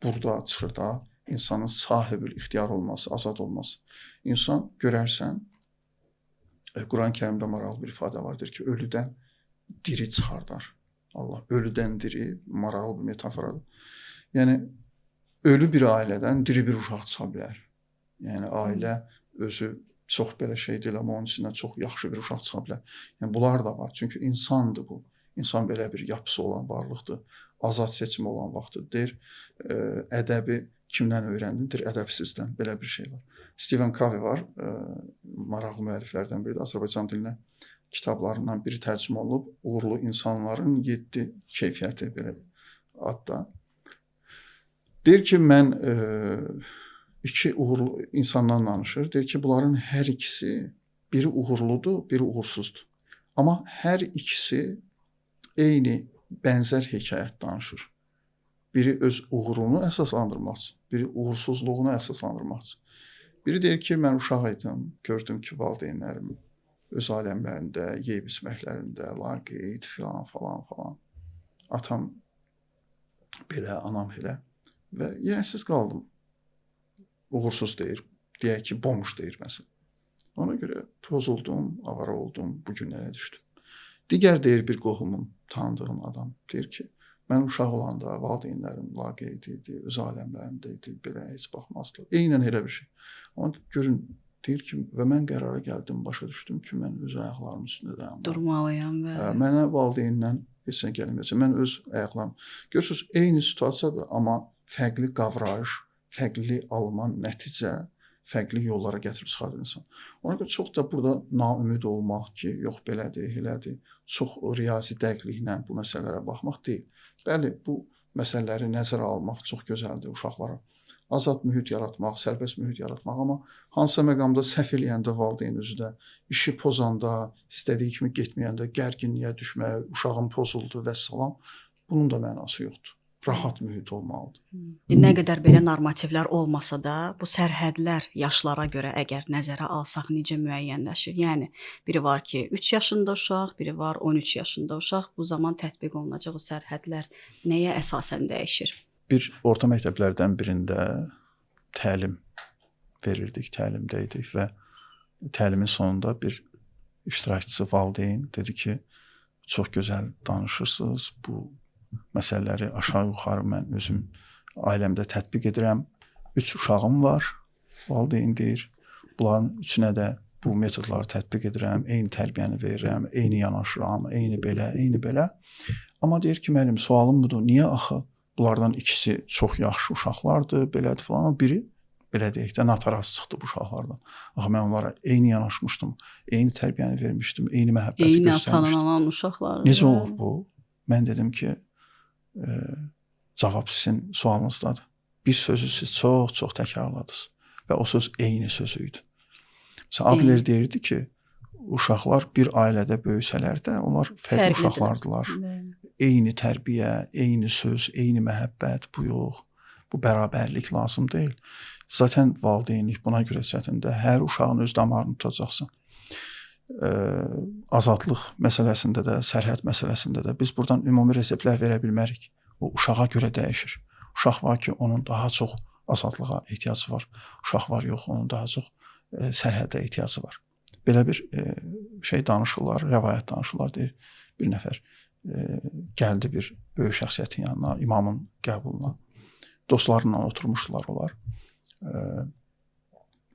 burada çıxır da, insanın sahibül ixtiyar olması, azad olması. İnsan görərsən, Quran-ı Kərimdə maraqlı bir ifadə vardır ki, ölüdən diri çıxardar. Allah ölüdən diri, maraqlı bir metaforadır. Yəni, ölü bir ailədən diri bir uşaq çıxa bilər. Yəni, ailə özü çox belə şey deyil, amma onun içindən çox yaxşı bir uşaq çıxa bilər. Yəni, bunlar da var. Çünki insandır bu. İnsan belə bir yapısı olan varlıqdır. Azad seçimi olan vaxtı deyir, ədəbi kimdən öyrəndin? Deyir, ədəbsizdən. Belə bir şey var. Stephen Covey var, maraqlı müəlliflərdən biridir. Azərbaycan dilinə kitablarından biri tərcümə olunub. Uğurlu insanların 7 keyfiyyəti belə adda. Deyir ki, mən iki uğurlu insandan danışır. Deyir ki, bunların hər ikisi, biri uğurludur, biri uğursuzdur. Amma hər ikisi eyni bənzər hekayət danışır. Biri öz uğurunu əsaslandırmaq üçün, biri uğursuzluğunu əsaslandırmaq üçün. Biri deyir ki, mən uşaq idim, gördüm ki, valideynlərim öz aləmlərində, yeyib içməklərində, laqeyd filan, falan, falan. Atam belə, anam elə və yiyəsiz qaldım. Uğursuz deyir, deyək ki, bomş deyir məsələn. Ona görə pozuldum, avara oldum, bu günlərə düşdüm. Digər deyir bir qohumum, tanıdığım adam, deyir ki, mən uşaq olanda valideynlərim laqeyd idi, öz aləmlərində idi, belə heç baxmazdılar. Eynən elə bir şey. Amma görün, deyir ki, və mən qərara gəldim, başa düşdüm ki, mən öz ayaqlarımın üstündə dayanmalıyam. Durmalıyam və... Mənə valideyndən heç nə gəlməyəcək. Mən öz ayaqlarım... Görürsünüz, eyni situasiyadır, amma fərqli qavrayış, fərqli alınan nəticə, fərqli yollara gətirib çıxardır insan. Ona görə çox da burada naümid olmaq ki, yox belədir, elədir, çox riyazi dəqiqliklə bu məsələlərə baxmaq deyil. Bəli, bu məsələləri nəzərə almaq çox gözəldir uşaqlara. Azad mühit yaratmaq, sərbəst mühit yaratmaq, amma hansısa məqamda səhv eləyəndə valideyn özü də, işi pozanda, istədiyi kimi getməyəndə, gərginliyə düşmək, uşağın pozuldu vəssalam, bunun da mənası yoxdur. Rahat mühit olmalıdır. Nə qədər belə normativlər olmasa da, bu sərhədlər yaşlara görə əgər nəzərə alsaq necə müəyyənləşir? Yəni, biri var ki, 3 yaşında uşaq, biri var 13 yaşında uşaq. Bu zaman tətbiq olunacaq o sərhədlər nəyə əsasən dəyişir? Bir orta məktəblərdən birində təlim verirdik, təlimdə idik və təlimin sonunda bir iştirakçısı valideyn dedi ki, çox gözəl danışırsınız, bu məsələləri aşağı-yuxarı mən özüm ailəmdə tətbiq edirəm. 3 uşağım var, valideyn deyir. Bunların üçünə də bu metodları tətbiq edirəm, eyni tərbiyəni verirəm, eyni yanaşıram, eyni belə, eyni belə. Amma deyir ki, mənim sualım budur, niyə axı bunlardan ikisi çox yaxşı uşaqlardır, belədir falan, biri belə deyək də nataraz çıxdı bu uşaqlardan. Axı mən onlara eyni yanaşmışdım, eyni tərbiyəni vermişdim, eyni məhəbbəti eyni göstərmişdim. Eyni atanın anan uşaqları. Necə olur bu? Mən dedim ki, cavab sizin sualınızdadır. Bir sözü siz çox-çox təkrarladınız və o söz eyni sözü idi. Məsələn, Adler deyirdi ki, uşaqlar bir ailədə böyüsələr də onlar fərqli uşaqlardılar. Eyni tərbiyə, eyni söz, eyni məhəbbət, bu yox. Bu bərabərlik lazım deyil. Zaten valideynlik buna görə çətindir. Hər uşağın öz damarını tutacaqsan. Azadlıq məsələsində də, sərhəd məsələsində də biz buradan ümumi reseptlər verə bilmərik. O uşağa görə dəyişir. Uşaq var ki, onun daha çox azadlığa ehtiyacı var. Uşaq var, yox, onun daha çox sərhədə ehtiyacı var. Belə bir şey danışırlar, rəvayət danışırlar, deyir. Bir nəfər gəldi bir böyük şəxsiyyətin yanına, imamın qəbuluna. Dostlarıyla oturmuşdular onlar.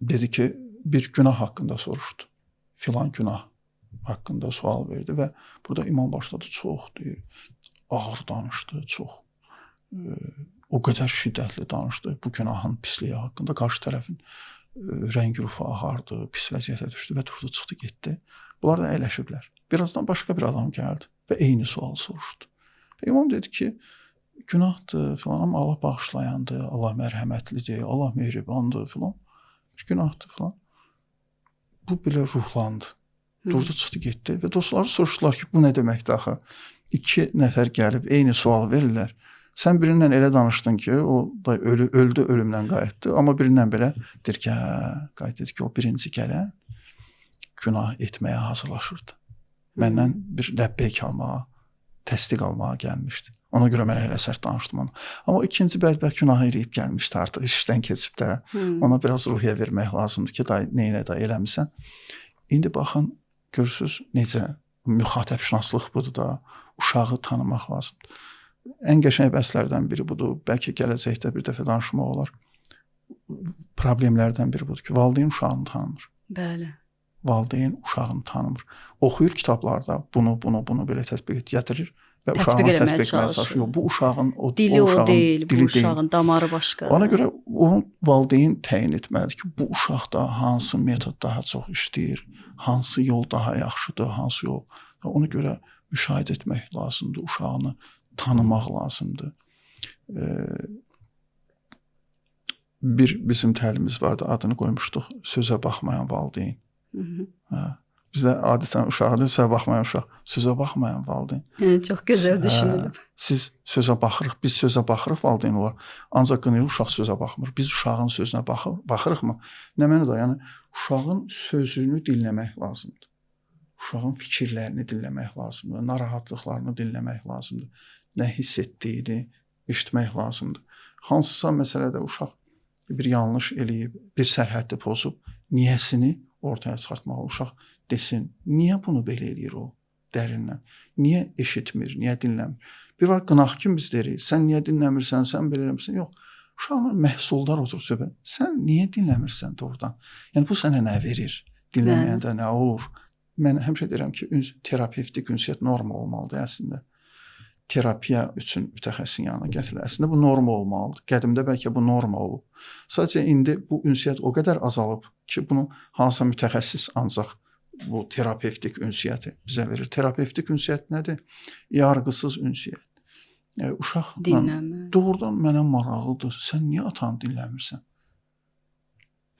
Dedi ki, bir günah haqqında soruşdu. Filan günah haqqında sual verdi və burada imam başladı çox deyir, ağır danışdı, çox o qədər şiddətli danışdı bu günahın pisliyi haqqında. Qarşı tərəfin rəng rufu ağardı, pis vəziyyətə düşdü və durdu, çıxdı, getdi. Bunlar da əyləşiblər. Birazdan başqa bir adam gəldi və eyni sualı soruşdu. Və imam dedi ki, günahdır filan, amma Allah bağışlayandır, Allah mərhəmətlidir, Allah mehribandır filan. Günahdır filan. Bu belə ruhlandı. Durdu, çıxdı, getdi və dostları soruşdular ki, bu nə deməkdir axı? 2 nəfər gəlib eyni sual verirlər. Sən birindən elə danışdın ki, o da öldü, ölümdən qayıtdı. Amma birindən belə deyir ki, hə, qayıt dedi ki, o birinci gələn günah etməyə hazırlaşırdı. Məndən bir ləbbeyk almağa, təsdiq almağa gəlmişdi. Ona görə mən elə sərt danışdım ona. Amma ikinci bədbəxt günah eləyib gəlmişdi artıq, işdən keçib də. Ona biraz ruhiyyə vermək lazımdır ki, day, neyinə də eləmisən. İndi baxın, görürsünüz necə müxatəbşünaslıq budur da, uşağı tanımaq lazımdır. Ən qəşəng bəhslərdən biri budur. Bəlkə gələcəkdə bir dəfə danışmaq olar. Problemlərdən biri budur ki, valideyn uşağını tanımır. Bəli. Valideyn uşağını tanımır. Oxuyur kitablarda bunu, bunu, bunu belə tətbiq gətirir və uşağına tətbiq etməyə çalışır. Yox, bu uşağın o dili o uşağın deyil, dili bu uşağın deyil. Damarı başqa. Ona görə onu valideyn təyin etməlidir ki, bu uşaqda hansı metod daha çox işləyir, hansı yol daha yaxşıdır, hansı yol. Ona görə müşahidə etmək lazımdır, uşağını tanımaq lazımdır. Bir bizim təlimimiz vardı, adını qoymuşduq, sözə baxmayan valideyn. Hə. Bizdə adətən uşaqdır, sözə baxmayan uşaq, sözə baxmayan valideyn. Çox gözəl düşünülüb. Siz sözə baxırıq, biz sözə baxırıq valideyn olaraq. Ancaq qınayır, uşaq sözə baxmır. Biz uşağın sözünə baxırıqmı? Nə mənada? Yəni uşağın sözünü dinləmək lazımdır. Uşağın fikirlərini dinləmək lazımdır, narahatlıqlarını dinləmək lazımdır. Nə hiss etdiyini eşitmək lazımdır. Hansısa məsələdə uşaq bir yanlış eləyib, bir sərhəddi pozub, niyəsini ortaya çıxartmalı. Uşaq desin, niyə bunu belə eləyir o dərindən? Niyə eşitmir, niyə dinləmir? Bir var qınaq kim biz deyirik, sən niyə dinləmirsən, sən belə eləmirsən? Yox, uşaqla məhsuldar oturub söhbət. Sən niyə dinləmirsən doğrudan? Yəni bu sənə nə verir? Dinləməyəndə nə olur? Mən həmişə deyirəm ki, terapevtik ünsiyyət norma olmalıdır əslində. Terapiya üçün mütəxəssisin yanına gətirilir. Əslində bu norma olmalıdır. Qədimdə bəlkə bu norma olub. Sadəcə indi bu ünsiyyət o qədər azalıb ki, bunu hansısa mütəxəssis ancaq bu terapevtik ünsiyyəti bizə verir. Terapevtik ünsiyyət nədir? Yarğısız ünsiyyət. Uşaqla dinləmə. Doğrudan mənə maraqlıdır. Sən niyə atanı dinləmirsən?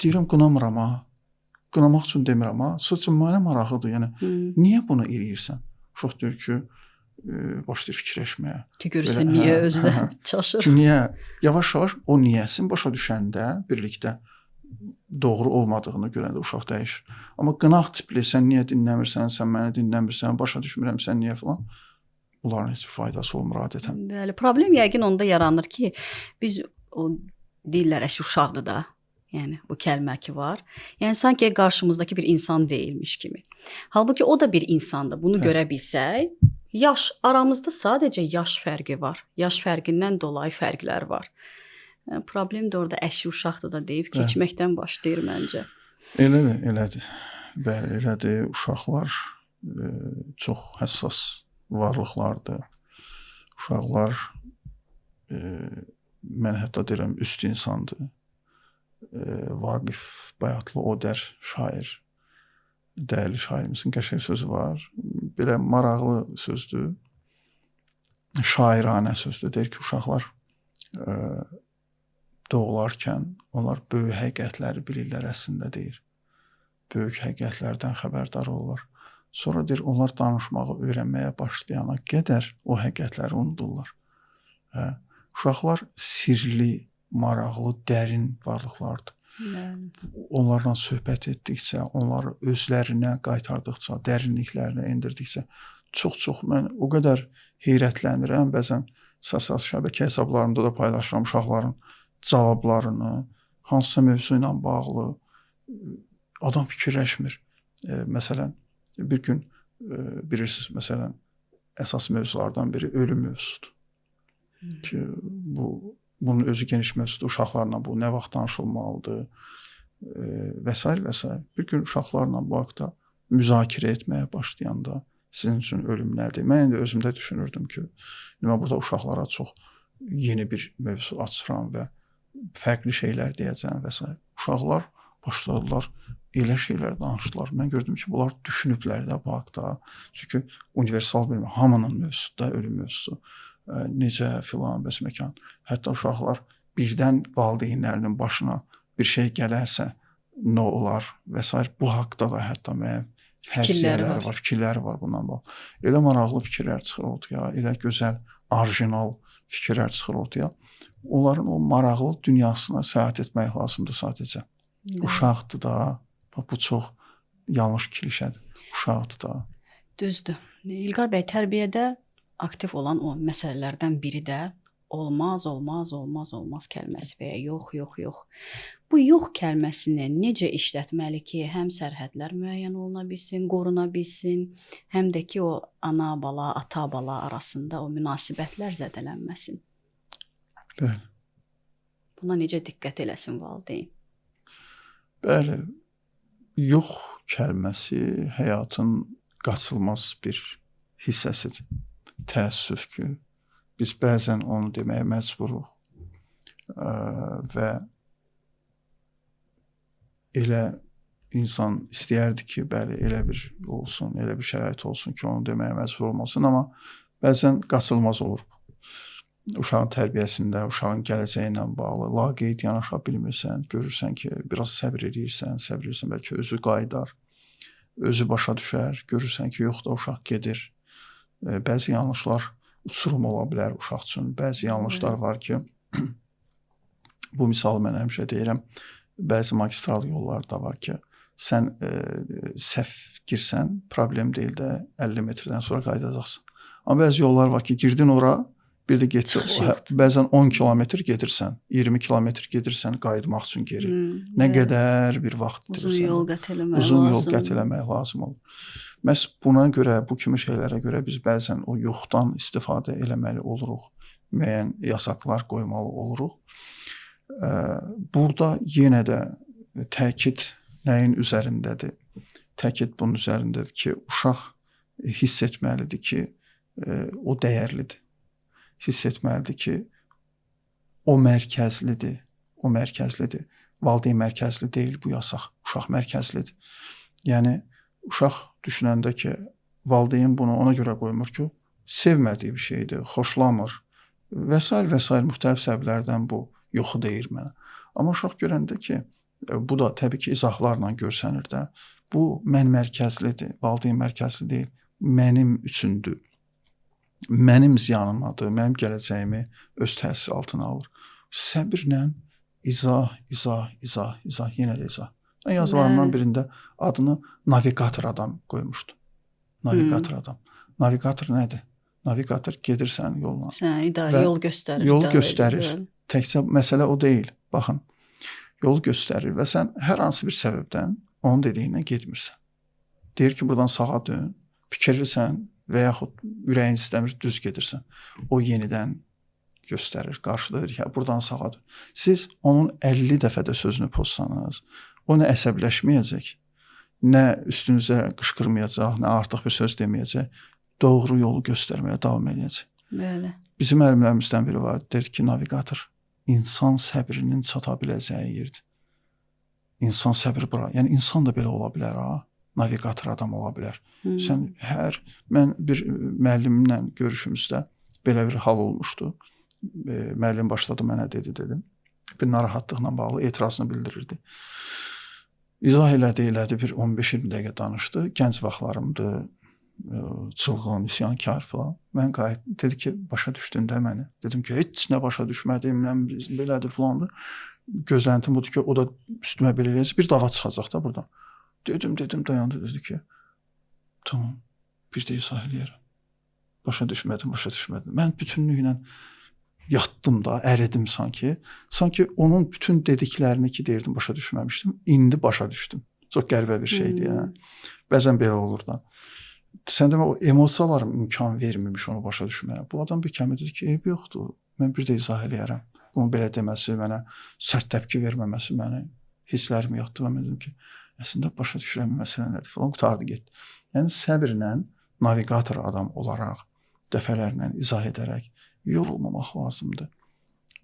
Deyirəm, qınamıram ha. Qınamaq üçün demirəm ha. Sadəcə mənə maraqlıdır. Yəni, niyə bunu eləyirsən? Uşaq deyir ki, başlayır fikirləşməyə. Ki, görürsən, niyə özü də çaşır. Ki, niyə? Yavaş-yavaş o niyəsini başa düşəndə birlikdə doğru olmadığını görəndə uşaq dəyişir. Amma qınaq tipli, sən niyə dinləmirsən, sən məni dinləmirsən, başa düşmürəm, sən niyə filan. Bunların heç bir faydası olmur adətən. Bəli, problem yəqin onda yaranır ki, biz o deyirlər, əşi uşaqdır da. Yəni bu kəlmə ki var. Yəni sanki qarşımızdakı bir insan deyilmiş kimi. Halbuki o da bir insandır. Bunu görə bilsək, yaş aramızda sadəcə yaş fərqi var. Yaş fərqindən dolayı fərqlər var. Yəni, problem də orada əşi uşaqdır da deyib keçməkdən başlayır məncə. Elədir, elədir. Bəli, elədir. Uşaqlar çox həssas varlıqlardır. Uşaqlar mən hətta deyirəm üst insandır. Vaqif Bayatlı Odər şair, dəyərli şairimizin qəşəng sözü var. Belə maraqlı sözdür. Şairanə sözdür. Deyir ki, uşaqlar doğularkən onlar böyük həqiqətləri bilirlər əslində deyir. Böyük həqiqətlərdən xəbərdar olurlar. Sonra deyir, onlar danışmağı öyrənməyə başlayana qədər o həqiqətləri unudurlar. Hə? Uşaqlar sirli, maraqlı, dərin varlıqlardır. Bəli. Onlarla söhbət etdikcə, onları özlərinə qaytardıqca, dərinliklərinə endirdikcə çox-çox mən o qədər heyrətlənirəm. Bəzən sosial şəbəkə hesablarımda da paylaşıram uşaqların cavablarını, hansısa mövzu ilə bağlı adam fikirləşmir. Məsələn, bir gün bilirsiniz, məsələn, əsas mövzulardan biri ölüm mövzusudur. Ki, bu Bunun özü geniş mövzudur. Uşaqlarla bu nə vaxt danışılmalıdır və s. və s. Bir gün uşaqlarla bu haqda müzakirə etməyə başlayanda sizin üçün ölüm nədir? Mən indi özümdə düşünürdüm ki, mən burada uşaqlara çox yeni bir mövzu açıram və fərqli şeylər deyəcəm və s. Uşaqlar başladılar, elə şeylər danışdılar. Mən gördüm ki, bunlar düşünüblər də bu haqda. Çünki universal bir hamının mövzusudur da, ölüm mövzusu. Necə filan bəs məkan. Hətta uşaqlar birdən valideynlərinin başına bir şey gələrsə nə olar və s. Bu haqda da hətta müəyyən fərziyyələri var, fikirləri var bundan bağlı. Elə maraqlı fikirlər çıxır ortaya, elə gözəl, orijinal fikirlər çıxır ortaya. Onların o maraqlı dünyasına səyahət etmək lazımdır sadəcə. Evet. Uşaqdır da, bax bu çox yanlış klişədir. Uşaqdır da. Düzdür. İlqar bəy, tərbiyədə aktiv olan o məsələlərdən biri də olmaz, olmaz, olmaz, olmaz kəlməsi və ya yox, yox, yox. Bu yox kəlməsini necə işlətməli ki, həm sərhədlər müəyyən oluna bilsin, qoruna bilsin, həm də ki o ana bala, ata bala arasında o münasibətlər zədələnməsin. Bəli. Buna necə diqqət eləsin valideyn? Bəli. Yox kəlməsi həyatın qaçılmaz bir hissəsidir. Təəssüf ki, biz bəzən onu deməyə məcburuq və elə insan istəyərdi ki, bəli, elə bir olsun, elə bir şərait olsun ki, onu deməyə məcbur olmasın, amma bəzən qaçılmaz olur. Uşağın tərbiyəsində, uşağın gələcəyi ilə bağlı laqeyd yanaşa bilmirsən, görürsən ki, biraz səbr eləyirsən, səbr eləyirsən, bəlkə özü qayıdar, özü başa düşər, görürsən ki, yox da uşaq gedir. Bəzi yanlışlar uçurum ola bilər uşaq üçün. Bəzi yanlışlar var ki, bu misalı mən həmişə deyirəm, bəzi magistral yollar da var ki, sən səhv girsən, problem deyil də 50 metrdən sonra qayıdacaqsan. Amma bəzi yollar var ki, girdin ora, bir də getdi, bəzən 10 kilometr gedirsən, 20 kilometr gedirsən qayıtmaq üçün geri. Nə qədər bir vaxt itirirsən. Uzun yol qət eləmək lazım. Uzun yol qət eləmək lazım olur. Məhz buna görə, bu kimi şeylərə görə biz bəzən o yoxdan istifadə eləməli oluruq. Müəyyən yasaqlar qoymalı oluruq. Burada yenə də təkid nəyin üzərindədir? Təkid bunun üzərindədir ki, uşaq hiss etməlidir ki, o dəyərlidir. Hiss etməlidir ki, o mərkəzlidir, o mərkəzlidir. Valideyn mərkəzli deyil bu yasaq, uşaq mərkəzlidir. Yəni, uşaq düşünəndə ki, valideyn bunu ona görə qoymur ki, sevmədiyi bir şeydir, xoşlamır və s. və s. müxtəlif səbəblərdən bu yoxu deyir mənə. Amma uşaq görəndə ki, bu da təbii ki, izahlarla görsənir də, bu mən mərkəzlidir, valideyn mərkəzli deyil, mənim üçündür. Mənim ziyanımadır, mənim gələcəyimi öz təsiri altına alır. Səbirlə izah, izah, izah, izah, yenə də izah. Mən yazılarımdan birində adını navigator adam qoymuşdum. Navigator adam. Navigator nədir? Navigator gedirsən yolla. Sən idarə, yol göstərir. Yol göstərir. Təkcə məsələ o deyil. Baxın, yol göstərir və sən hər hansı bir səbəbdən onun dediyindən getmirsən. Deyir ki, buradan sağa dön, fikirlisən və yaxud ürəyin istəmir, düz gedirsən. O yenidən göstərir, qarşıda deyir ki, buradan sağa dön. Siz onun 50 dəfə də sözünü pozsanız, o nə əsəbləşməyəcək, nə üstünüzə qışqırmayacaq, nə artıq bir söz deməyəcək, doğru yolu göstərməyə davam eləyəcək. Bəli. Bizim müəllimlərimizdən biri var, deyir ki, navigator insan səbrinin çata biləcəyi yerdir. İnsan səbri bura. Yəni insan da belə ola bilər ha. Navigator adam ola bilər. Sən mən bir müəllimimlə görüşümüzdə belə bir hal olmuşdu. Müəllim başladı mənə dedi, dedim. Bir narahatlıqla bağlı etirazını bildirirdi. İzah elədi, bir 15-20 dəqiqə danışdı. Gənc vaxtlarımdı, çılğın, isyankar falan. Mən qayıt, dedi ki, başa düşdün də məni. Dedim ki, heç nə başa düşmədim, nə belədir filandır. Gözləntim budur ki, o da üstümə belə eləyəcək, bir dava çıxacaq da buradan. Dedim, dayandı, dedi ki, tamam, bir də izah eləyərəm. Başa düşmədim. Mən bütünlüklə yatdım da, əridim sanki. Sanki onun bütün dediklərini ki, deyirdim, başa düşməmişdim. İndi başa düşdüm. Çox qəribə bir şeydir. Yəni. Bəzən belə olur da. Sən demə, o emosiyalarım imkan vermirmiş onu başa düşməyə. Bu adam bir kəmi dedi ki, eybi yoxdur, mən bir də izah eləyərəm. Bunun belə deməsi, mənə sərt təpki verməməsi məni hisslərimi yatdı və mən dedim ki, əslində başa düşürəm məsələ nədir falan, qurtardı getdi. Yəni səbirlə navigator adam olaraq dəfələrlə izah edərək yorulmamaq lazımdır.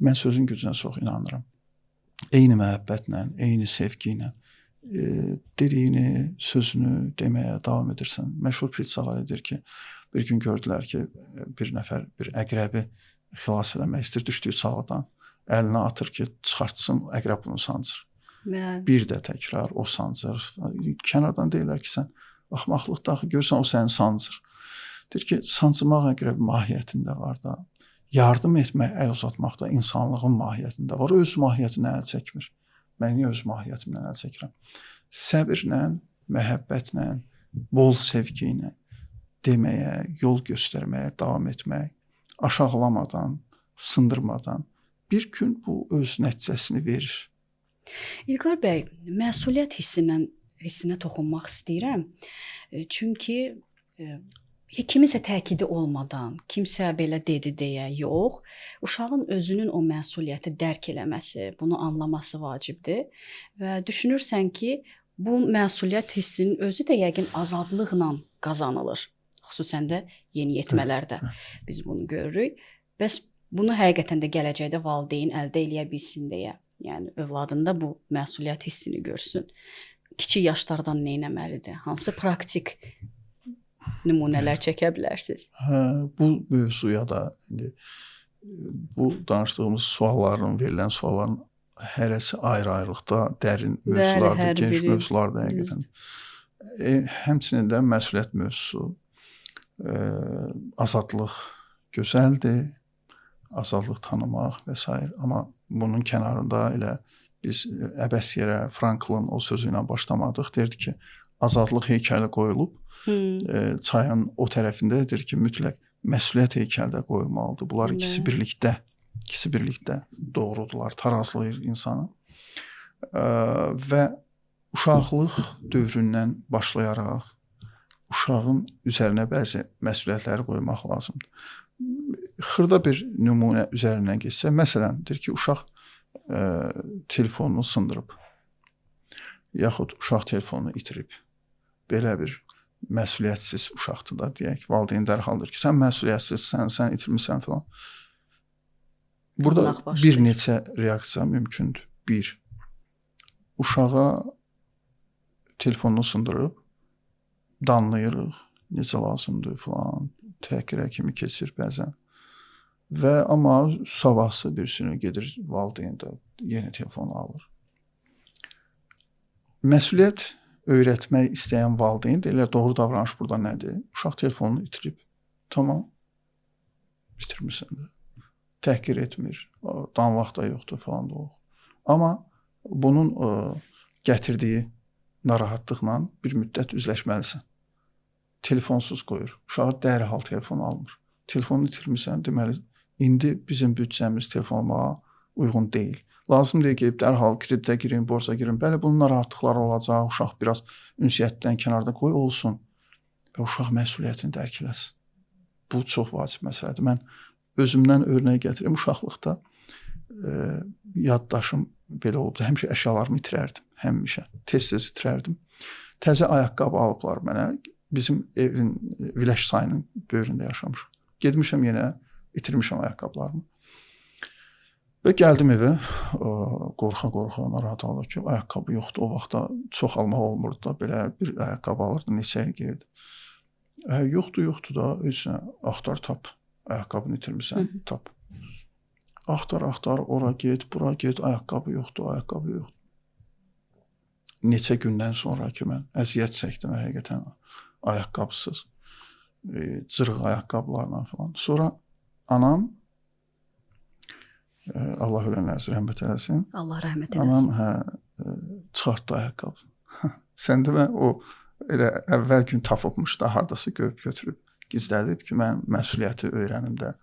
Mən sözün gücünə çox inanıram. Eyni məhəbbətlə, eyni sevgi ilə dediyini, sözünü deməyə davam edirsən. Məşhur Pritsalar edir ki, bir gün gördülər ki, bir nəfər bir əqrəbi xilas eləmək istəyir, düşdüyü çalıdan. Əlinə atır ki, çıxartsın, əqrəb bunu sancır. Bəli. Bir də təkrar o sancır. Kənardan deyirlər ki, sən axmaqlıqdır axı, görürsən o səni sancır. Deyir ki, sancmaq əqrəb mahiyyətində var da. Yardım etmək, əl uzatmaq da insanlığın mahiyyətində var. O öz mahiyyətindən əl çəkmir. Mən niyə öz mahiyyətimdən əl çəkirəm? Səbirlə, məhəbbətlə, bol sevgi ilə deməyə, yol göstərməyə davam etmək, aşağılamadan, sındırmadan bir gün bu öz nəticəsini verir. İlqar bəy, məsuliyyət hissinə toxunmaq istəyirəm. Çünki kiminsə təkidi olmadan, kimsə belə dedi deyə yox, uşağın özünün o məsuliyyəti dərk eləməsi, bunu anlaması vacibdir və düşünürsən ki, bu məsuliyyət hissinin özü də yəqin azadlıqla qazanılır. Xüsusən də yeniyetmələrdə biz bunu görürük. Bəs bunu həqiqətən də gələcəkdə valideyn əldə eləyə bilsin deyə, yəni övladında bu məsuliyyət hissini görsün. Kiçik yaşlardan nə etməlidir? Hansı praktik nümunələr çəkə bilərsiniz? Hə, bu mövzuya da indi bu danışdığımız sualların, verilən sualların hərəsi ayrı-ayrılıqda dərin mövzulardır, geniş mövzulardır həqiqətən. Həmçinin də məsuliyyət mövzusu, azadlıq gözəldir, azadlıq tanımaq və s. Amma bunun kənarında elə biz əbəs yerə Franklin o sözü ilə başlamadıq. Deyirdi ki, azadlıq heykəli qoyulub, çayın o tərəfində deyir ki, mütləq məsuliyyət heykəli də qoyulmalıdır. Bunlar ikisi birlikdə doğrudular, tarazlayır insanı. Və uşaqlıq dövründən başlayaraq uşağın üzərinə bəzi məsuliyyətləri qoymaq lazımdır. Xırda bir nümunə üzərindən getsə, məsələn, deyir ki, uşaq telefonunu sındırıb, yaxud uşaq telefonunu itirib. Belə bir məsuliyyətsiz uşaqdır da, deyək, valideyn dərhaldır ki, sən məsuliyyətsizsən, sən itirmisən filan. Burada bir neçə reaksiya mümkündür. Bir, uşağa telefonunu sındırıb, danlayırıq, necə lazımdır filan, təhqirə kimi keçir bəzən. Və amma sabahsı birisini gedir valideyn də yeni telefon alır. Məsuliyyət öyrətmək istəyən valideyn deyirlər, doğru davranış burada nədir? Uşaq telefonunu itirib. Tamam, itirmirsən də. Təhqir etmir, danlaq da yoxdur falan da yox. Amma bunun gətirdiyi narahatlıqla bir müddət üzləşməlisən. Telefonsuz qoyur. Uşağa dərhal telefon almır. Telefonu itirmirsən, deməli, indi bizim büdcəmiz telefon almağa uyğun deyil. Lazım deyil ki, dərhal kredidə girin, borca girin. Bəli, bunun narahatlıqları olacaq, uşaq biraz ünsiyyətdən kənarda qoy olsun və uşaq məsuliyyətini dərk eləsin. Bu çox vacib məsələdir. Mən özümdən örnək gətirim. Uşaqlıqda yaddaşım belə olubdu. Həmişə əşyalarımı itirərdim. Həmişə. Tez-tez itirərdim. Təzə ayaqqabı alıblar mənə. Bizim evin Viləş sayının böyründə yaşamışam. Getmişəm yenə, itirmişəm ayaqqabılarımı. Və gəldim evə, qorxa-qorxa, narahat oldu ki, ayaqqabı yoxdur. O vaxtda çox almaq olmurdu da, belə bir ayaqqabı alırdı, neçə il geyirdi. Yoxdur, yoxdur da, özünə axtar, tap. Ayaqqabını itirmirsən, tap. Axtar, axtar, ora get, bura get, ayaqqabı yoxdur, ayaqqabı yoxdur. Neçə gündən sonra ki, mən əziyyət çəkdim həqiqətən ayaqqabısız, cırıq ayaqqabılarla falan. Sonra anam, Allah ölənlərinizi rəhmət eləsin. Allah rəhmət eləsin. Anam çıxartdı ayaqqabı. Sən demə, o elə əvvəl gün tapıbmış da, hardasa görüb götürüb gizlədib ki, mən məsuliyyəti öyrənim də.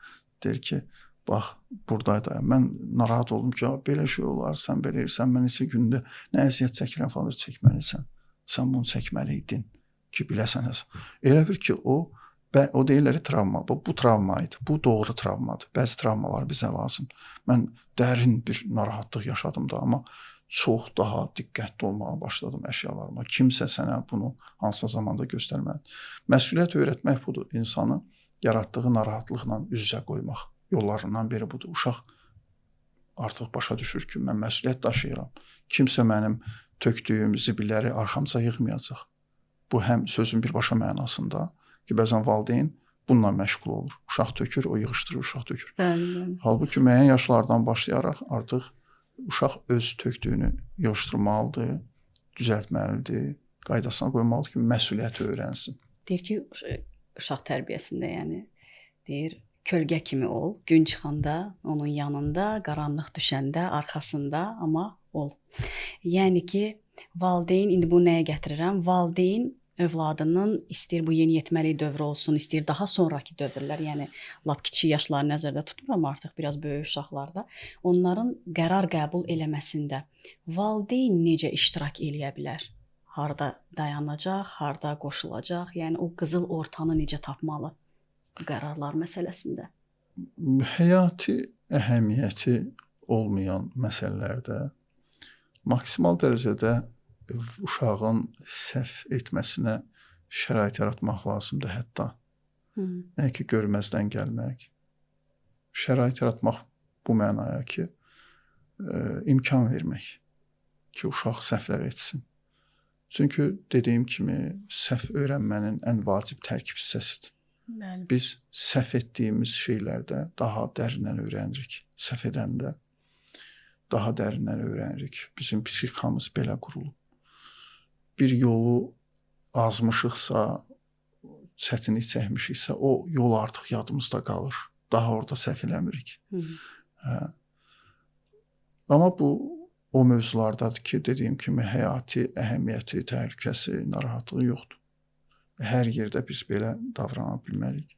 Deyir ki, bax, buradaydı. Mən narahat oldum ki, belə şey olar, sən belə edirsən, mən neçə gündə nə əziyyət çəkirəm falan, çəkməlisən. Sən bunu çəkməli idin ki, biləsən. Elə bir ki, o Və o deyirlər travma. Bu travma idi. Bu doğru travmadır. Bəzi travmalar bizə lazımdır. Mən dərin bir narahatlıq yaşadım da, amma çox daha diqqətli olmağa başladım əşyalarıma. Kimsə sənə bunu hansısa zamanda göstərməlidir. Məsuliyyət öyrətmək budur. İnsanı yaratdığı narahatlıqla üz-üzə qoymaq yollarından biri budur. Uşaq artıq başa düşür ki, mən məsuliyyət daşıyıram. Kimsə mənim tökdüyüm zibilləri arxamca yığmayacaq. Bu həm sözün birbaşa mənasında ki, bəzən valideyn bununla məşğul olur. Uşaq tökür, o yığışdırır, uşaq tökür. Bəli, bəli. Halbuki müəyyən yaşlardan başlayaraq artıq uşaq öz tökdüyünü yığışdırmalıdır, düzəltməlidir, qaydasına qoymalıdır ki, məsuliyyəti öyrənsin. Deyir ki, uşaq tərbiyəsində, yəni deyir, kölgə kimi ol, gün çıxanda onun yanında, qaranlıq düşəndə arxasında, amma ol. Yəni ki, valideyn, indi bunu nəyə gətirirəm? Valideyn övladının istəyir bu yeniyetməlik dövrü olsun, istəyir daha sonrakı dövrlər, yəni lap kiçik yaşları nəzərdə tutmuram, artıq biraz böyük uşaqlarda, onların qərar qəbul eləməsində valideyn necə iştirak eləyə bilər? Harda dayanacaq, harda qoşulacaq? Yəni o qızıl ortanı necə tapmalı bu qərarlar məsələsində? Həyati əhəmiyyəti olmayan məsələlərdə maksimal dərəcədə uşağın səhv etməsinə şərait yaratmaq lazımdır hətta. Nə ki, görməzdən gəlmək. Şərait yaratmaq bu mənaya ki, imkan vermək ki, uşaq səhvlər etsin. Çünki dediyim kimi, səhv öyrənmənin ən vacib tərkib hissəsidir. Bəli. Biz səhv etdiyimiz şeylərdə daha dərindən öyrənirik. Səhv edəndə daha dərindən öyrənirik. Bizim psixikamız belə qurulub. Bir yolu azmışıqsa, çətinlik çəkmişiksə, o yol artıq yadımızda qalır. Daha orada səhv eləmirik. Hə. Amma bu o mövzulardadır ki, dediyim kimi həyati əhəmiyyəti, təhlükəsi, narahatlığı yoxdur. Hər yerdə biz belə davrana bilmərik.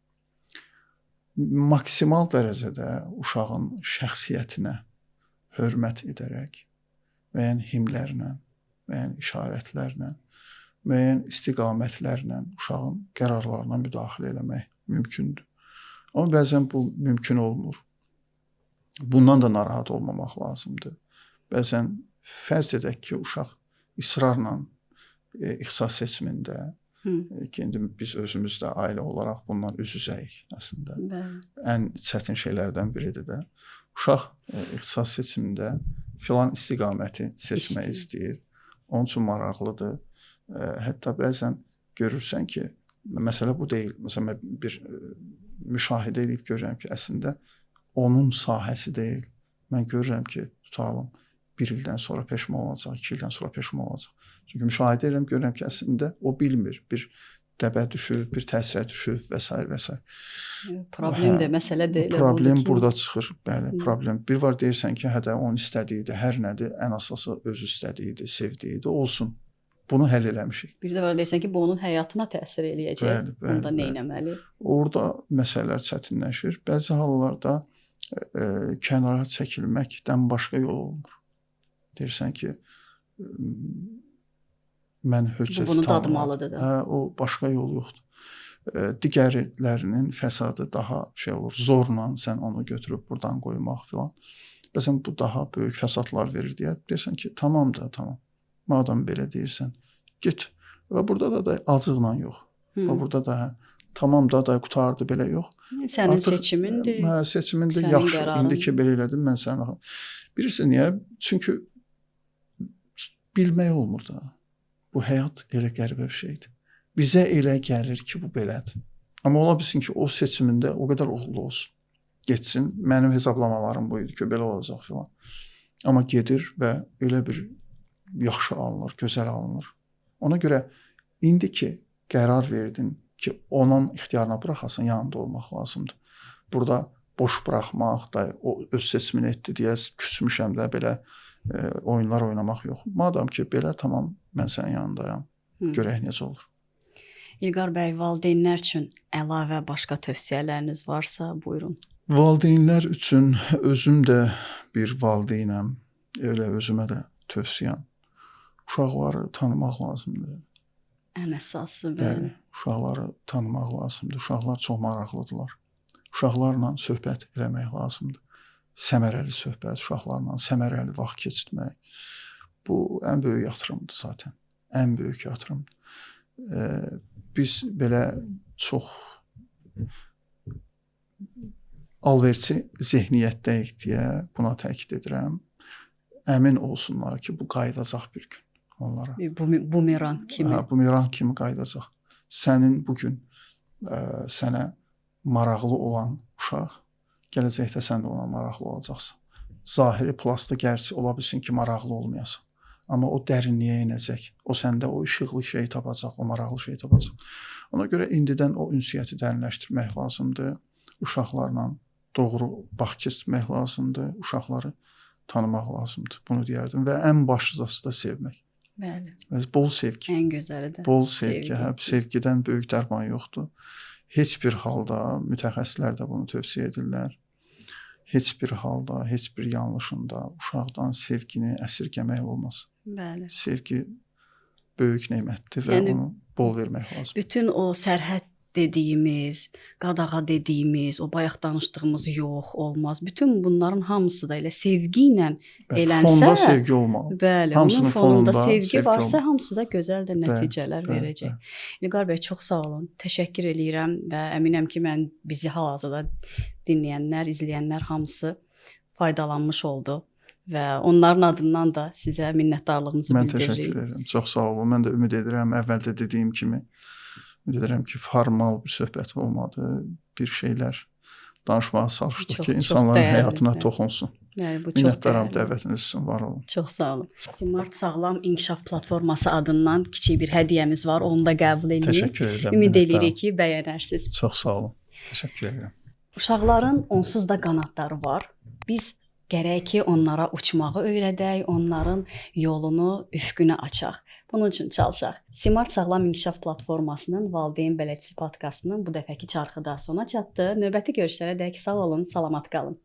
Maksimal dərəcədə uşağın şəxsiyyətinə hörmət edərək, müəyyən himlərlə, müəyyən işarətlərlə, müəyyən istiqamətlərlə uşağın qərarlarına müdaxilə eləmək mümkündür. Amma bəzən bu mümkün olmur. Bundan da narahat olmamaq lazımdır. Bəzən fərz edək ki, uşaq israrla ixtisas seçimində, ki, indi biz özümüz də ailə olaraq bundan üz-üzəyik əslində. Bəli. Ən çətin şeylərdən biridir də. Uşaq ixtisas seçimində filan istiqaməti seçmək istəyir. Onun üçün maraqlıdır. Hətta bəzən görürsən ki, məsələ bu deyil. Məsələn, mən bir müşahidə edib görürəm ki, əslində onun sahəsi deyil. Mən görürəm ki, tutalım, bir ildən sonra peşman olacaq, 2 ildən sonra peşman olacaq. Çünki müşahidə edirəm, görürəm ki, əslində o bilmir. Bir dəbə düşür, bir təsirə düşür və s. və s. Problem də, məsələ də elə problem ki... burada çıxır. Bəli, problem. Bir var deyirsən ki, hə də onun istədiyidir, hər nədir, ən əsası özü istədiyidir, sevdiyidir, olsun. Bunu həll eləmişik. Bir də var deyirsən ki, bu onun həyatına təsir eləyəcək. Bəli, bəli, Onda nə etməli? Orada məsələlər çətinləşir. Bəzi hallarda kənara çəkilməkdən başqa yol olmur. Deyirsən ki, mən höccəti bunu dadmalıdır da. Hə, o başqa yol yoxdur. Digərlərinin fəsadı daha şey olur. Zorla sən onu götürüb buradan qoymaq filan. Bəzən bu daha böyük fəsadlar verir deyə deyirsən ki, tamam da, tamam. Madam belə deyirsən, get. Və burada da acıqla yox. Və burada da hə, tamam da qurtardı belə yox. Sənin artıq seçimindir. Hə, seçimindir. Sənin yaxşı. Qərarın. İndi ki belə elədim, mən sənin. Bilirsən niyə? Çünki bilmək olmur da. Bu həyat elə qəribə bir şeydir. Bizə elə gəlir ki, bu belədir. Amma ola bilsin ki, o seçimində o qədər uğurlu olsun. Getsin. Mənim hesablamalarım bu idi ki, belə olacaq filan. Amma gedir və elə bir yaxşı alınır, gözəl alınır. Ona görə indi ki qərar verdin ki, onun ixtiyarına buraxasan, yanında olmaq lazımdır. Burada boş buraxmaq da, o öz seçimini etdi deyə küsmüşəm də belə oyunlar oynamaq yox. Madam ki belə, tamam, mən sənin yanındayam. Görək necə olur. İlqar bəy, valideynlər üçün əlavə başqa tövsiyələriniz varsa, buyurun. Valideynlər üçün özüm də bir valideynəm. Elə özümə də tövsiyəm. Uşaqları tanımaq lazımdır. Ən əsası, Bəli, bəli. uşaqları tanımaq lazımdır. Uşaqlar çox maraqlıdırlar. Uşaqlarla söhbət eləmək lazımdır. Səmərəli söhbət, uşaqlarla səmərəli vaxt keçirmək. Bu ən böyük yatırımdır zaten. Ən böyük yatırımdır. Biz belə çox alverçi zehniyyətdəyik deyə buna təkid edirəm. Əmin olsunlar ki, bu qayıdacaq bir gün onlara. Bir bumerang kimi. Hə, bumerang kimi qayıdacaq. Sənin bu gün sənə maraqlı olan uşaq gələcəkdə sən də ona maraqlı olacaqsan. Zahiri plastda gərçi ola bilsin ki, maraqlı olmayasan. Amma o dərinliyə enəcək. O səndə o işıqlı şeyi tapacaq, o maraqlı şeyi tapacaq. Ona görə indidən o ünsiyyəti dərinləşdirmək lazımdır. Uşaqlarla doğru vaxt keçirmək lazımdır. Uşaqları tanımaq lazımdır. Bunu deyərdim və ən başlıcası da sevmək. Bəli. Və bol sevgi. Ən gözəli də. Bol sevgi, hə, sevgidən böyük dərman yoxdur. Heç bir halda mütəxəssislər də bunu tövsiyə edirlər. Heç bir halda, heç bir yanlışında uşaqdan sevgini əsirgəmək olmaz. Bəli. Sevgi böyük nemətdir və Yəni, onu bol vermək lazımdır. Bütün o sərhəd dediyimiz, qadağa dediyimiz, o bayaq danışdığımız yox, olmaz. Bütün bunların hamısı da elə sevgi ilə Bəli, elənsə, fonda sevgi olmalı. Bəli, Hamısının onun fonunda fonunda sevgi sevgi varsa, olmalı. hamısı da gözəl də nəticələr bəli, verəcək. bəli. İlqar bəy, çox sağ olun. Təşəkkür eləyirəm və əminəm ki, mən bizi hal-hazırda dinləyənlər, izləyənlər hamısı faydalanmış oldu və onların adından da sizə minnətdarlığımızı Mən bildiririk. təşəkkür edirəm. Çox sağ olun. Mən də ümid edirəm, əvvəldə dediyim kimi, ümid edirəm ki, formal bir söhbət olmadı. Bir şeylər danışmağa çalışdıq Çox- ki, çox insanların dəyərli, həyatına bəli. toxunsun. Bəli, bu çox Minnətdaram dəyərli. dəvətiniz üçün, var olun. Çox sağ olun. Smart Sağlam İnkişaf Platforması adından kiçik bir hədiyyəmiz var. Onu da qəbul eləyin. Təşəkkür edirəm. Ümid minnətdaram. eləyirik ki, bəyənərsiniz. Çox sağ olun. Təşəkkür edirəm. Uşaqların onsuz da qanadları var. Biz gərək ki, onlara uçmağı öyrədək, onların yolunu, üfüqünü açaq. Bunun üçün çalışaq. Smart Sağlam İnkişaf Platformasının Valideyn Bələdçisi podkastının bu dəfəki çarxı da sona çatdı. Növbəti görüşlərə dək sağ olun, salamat qalın.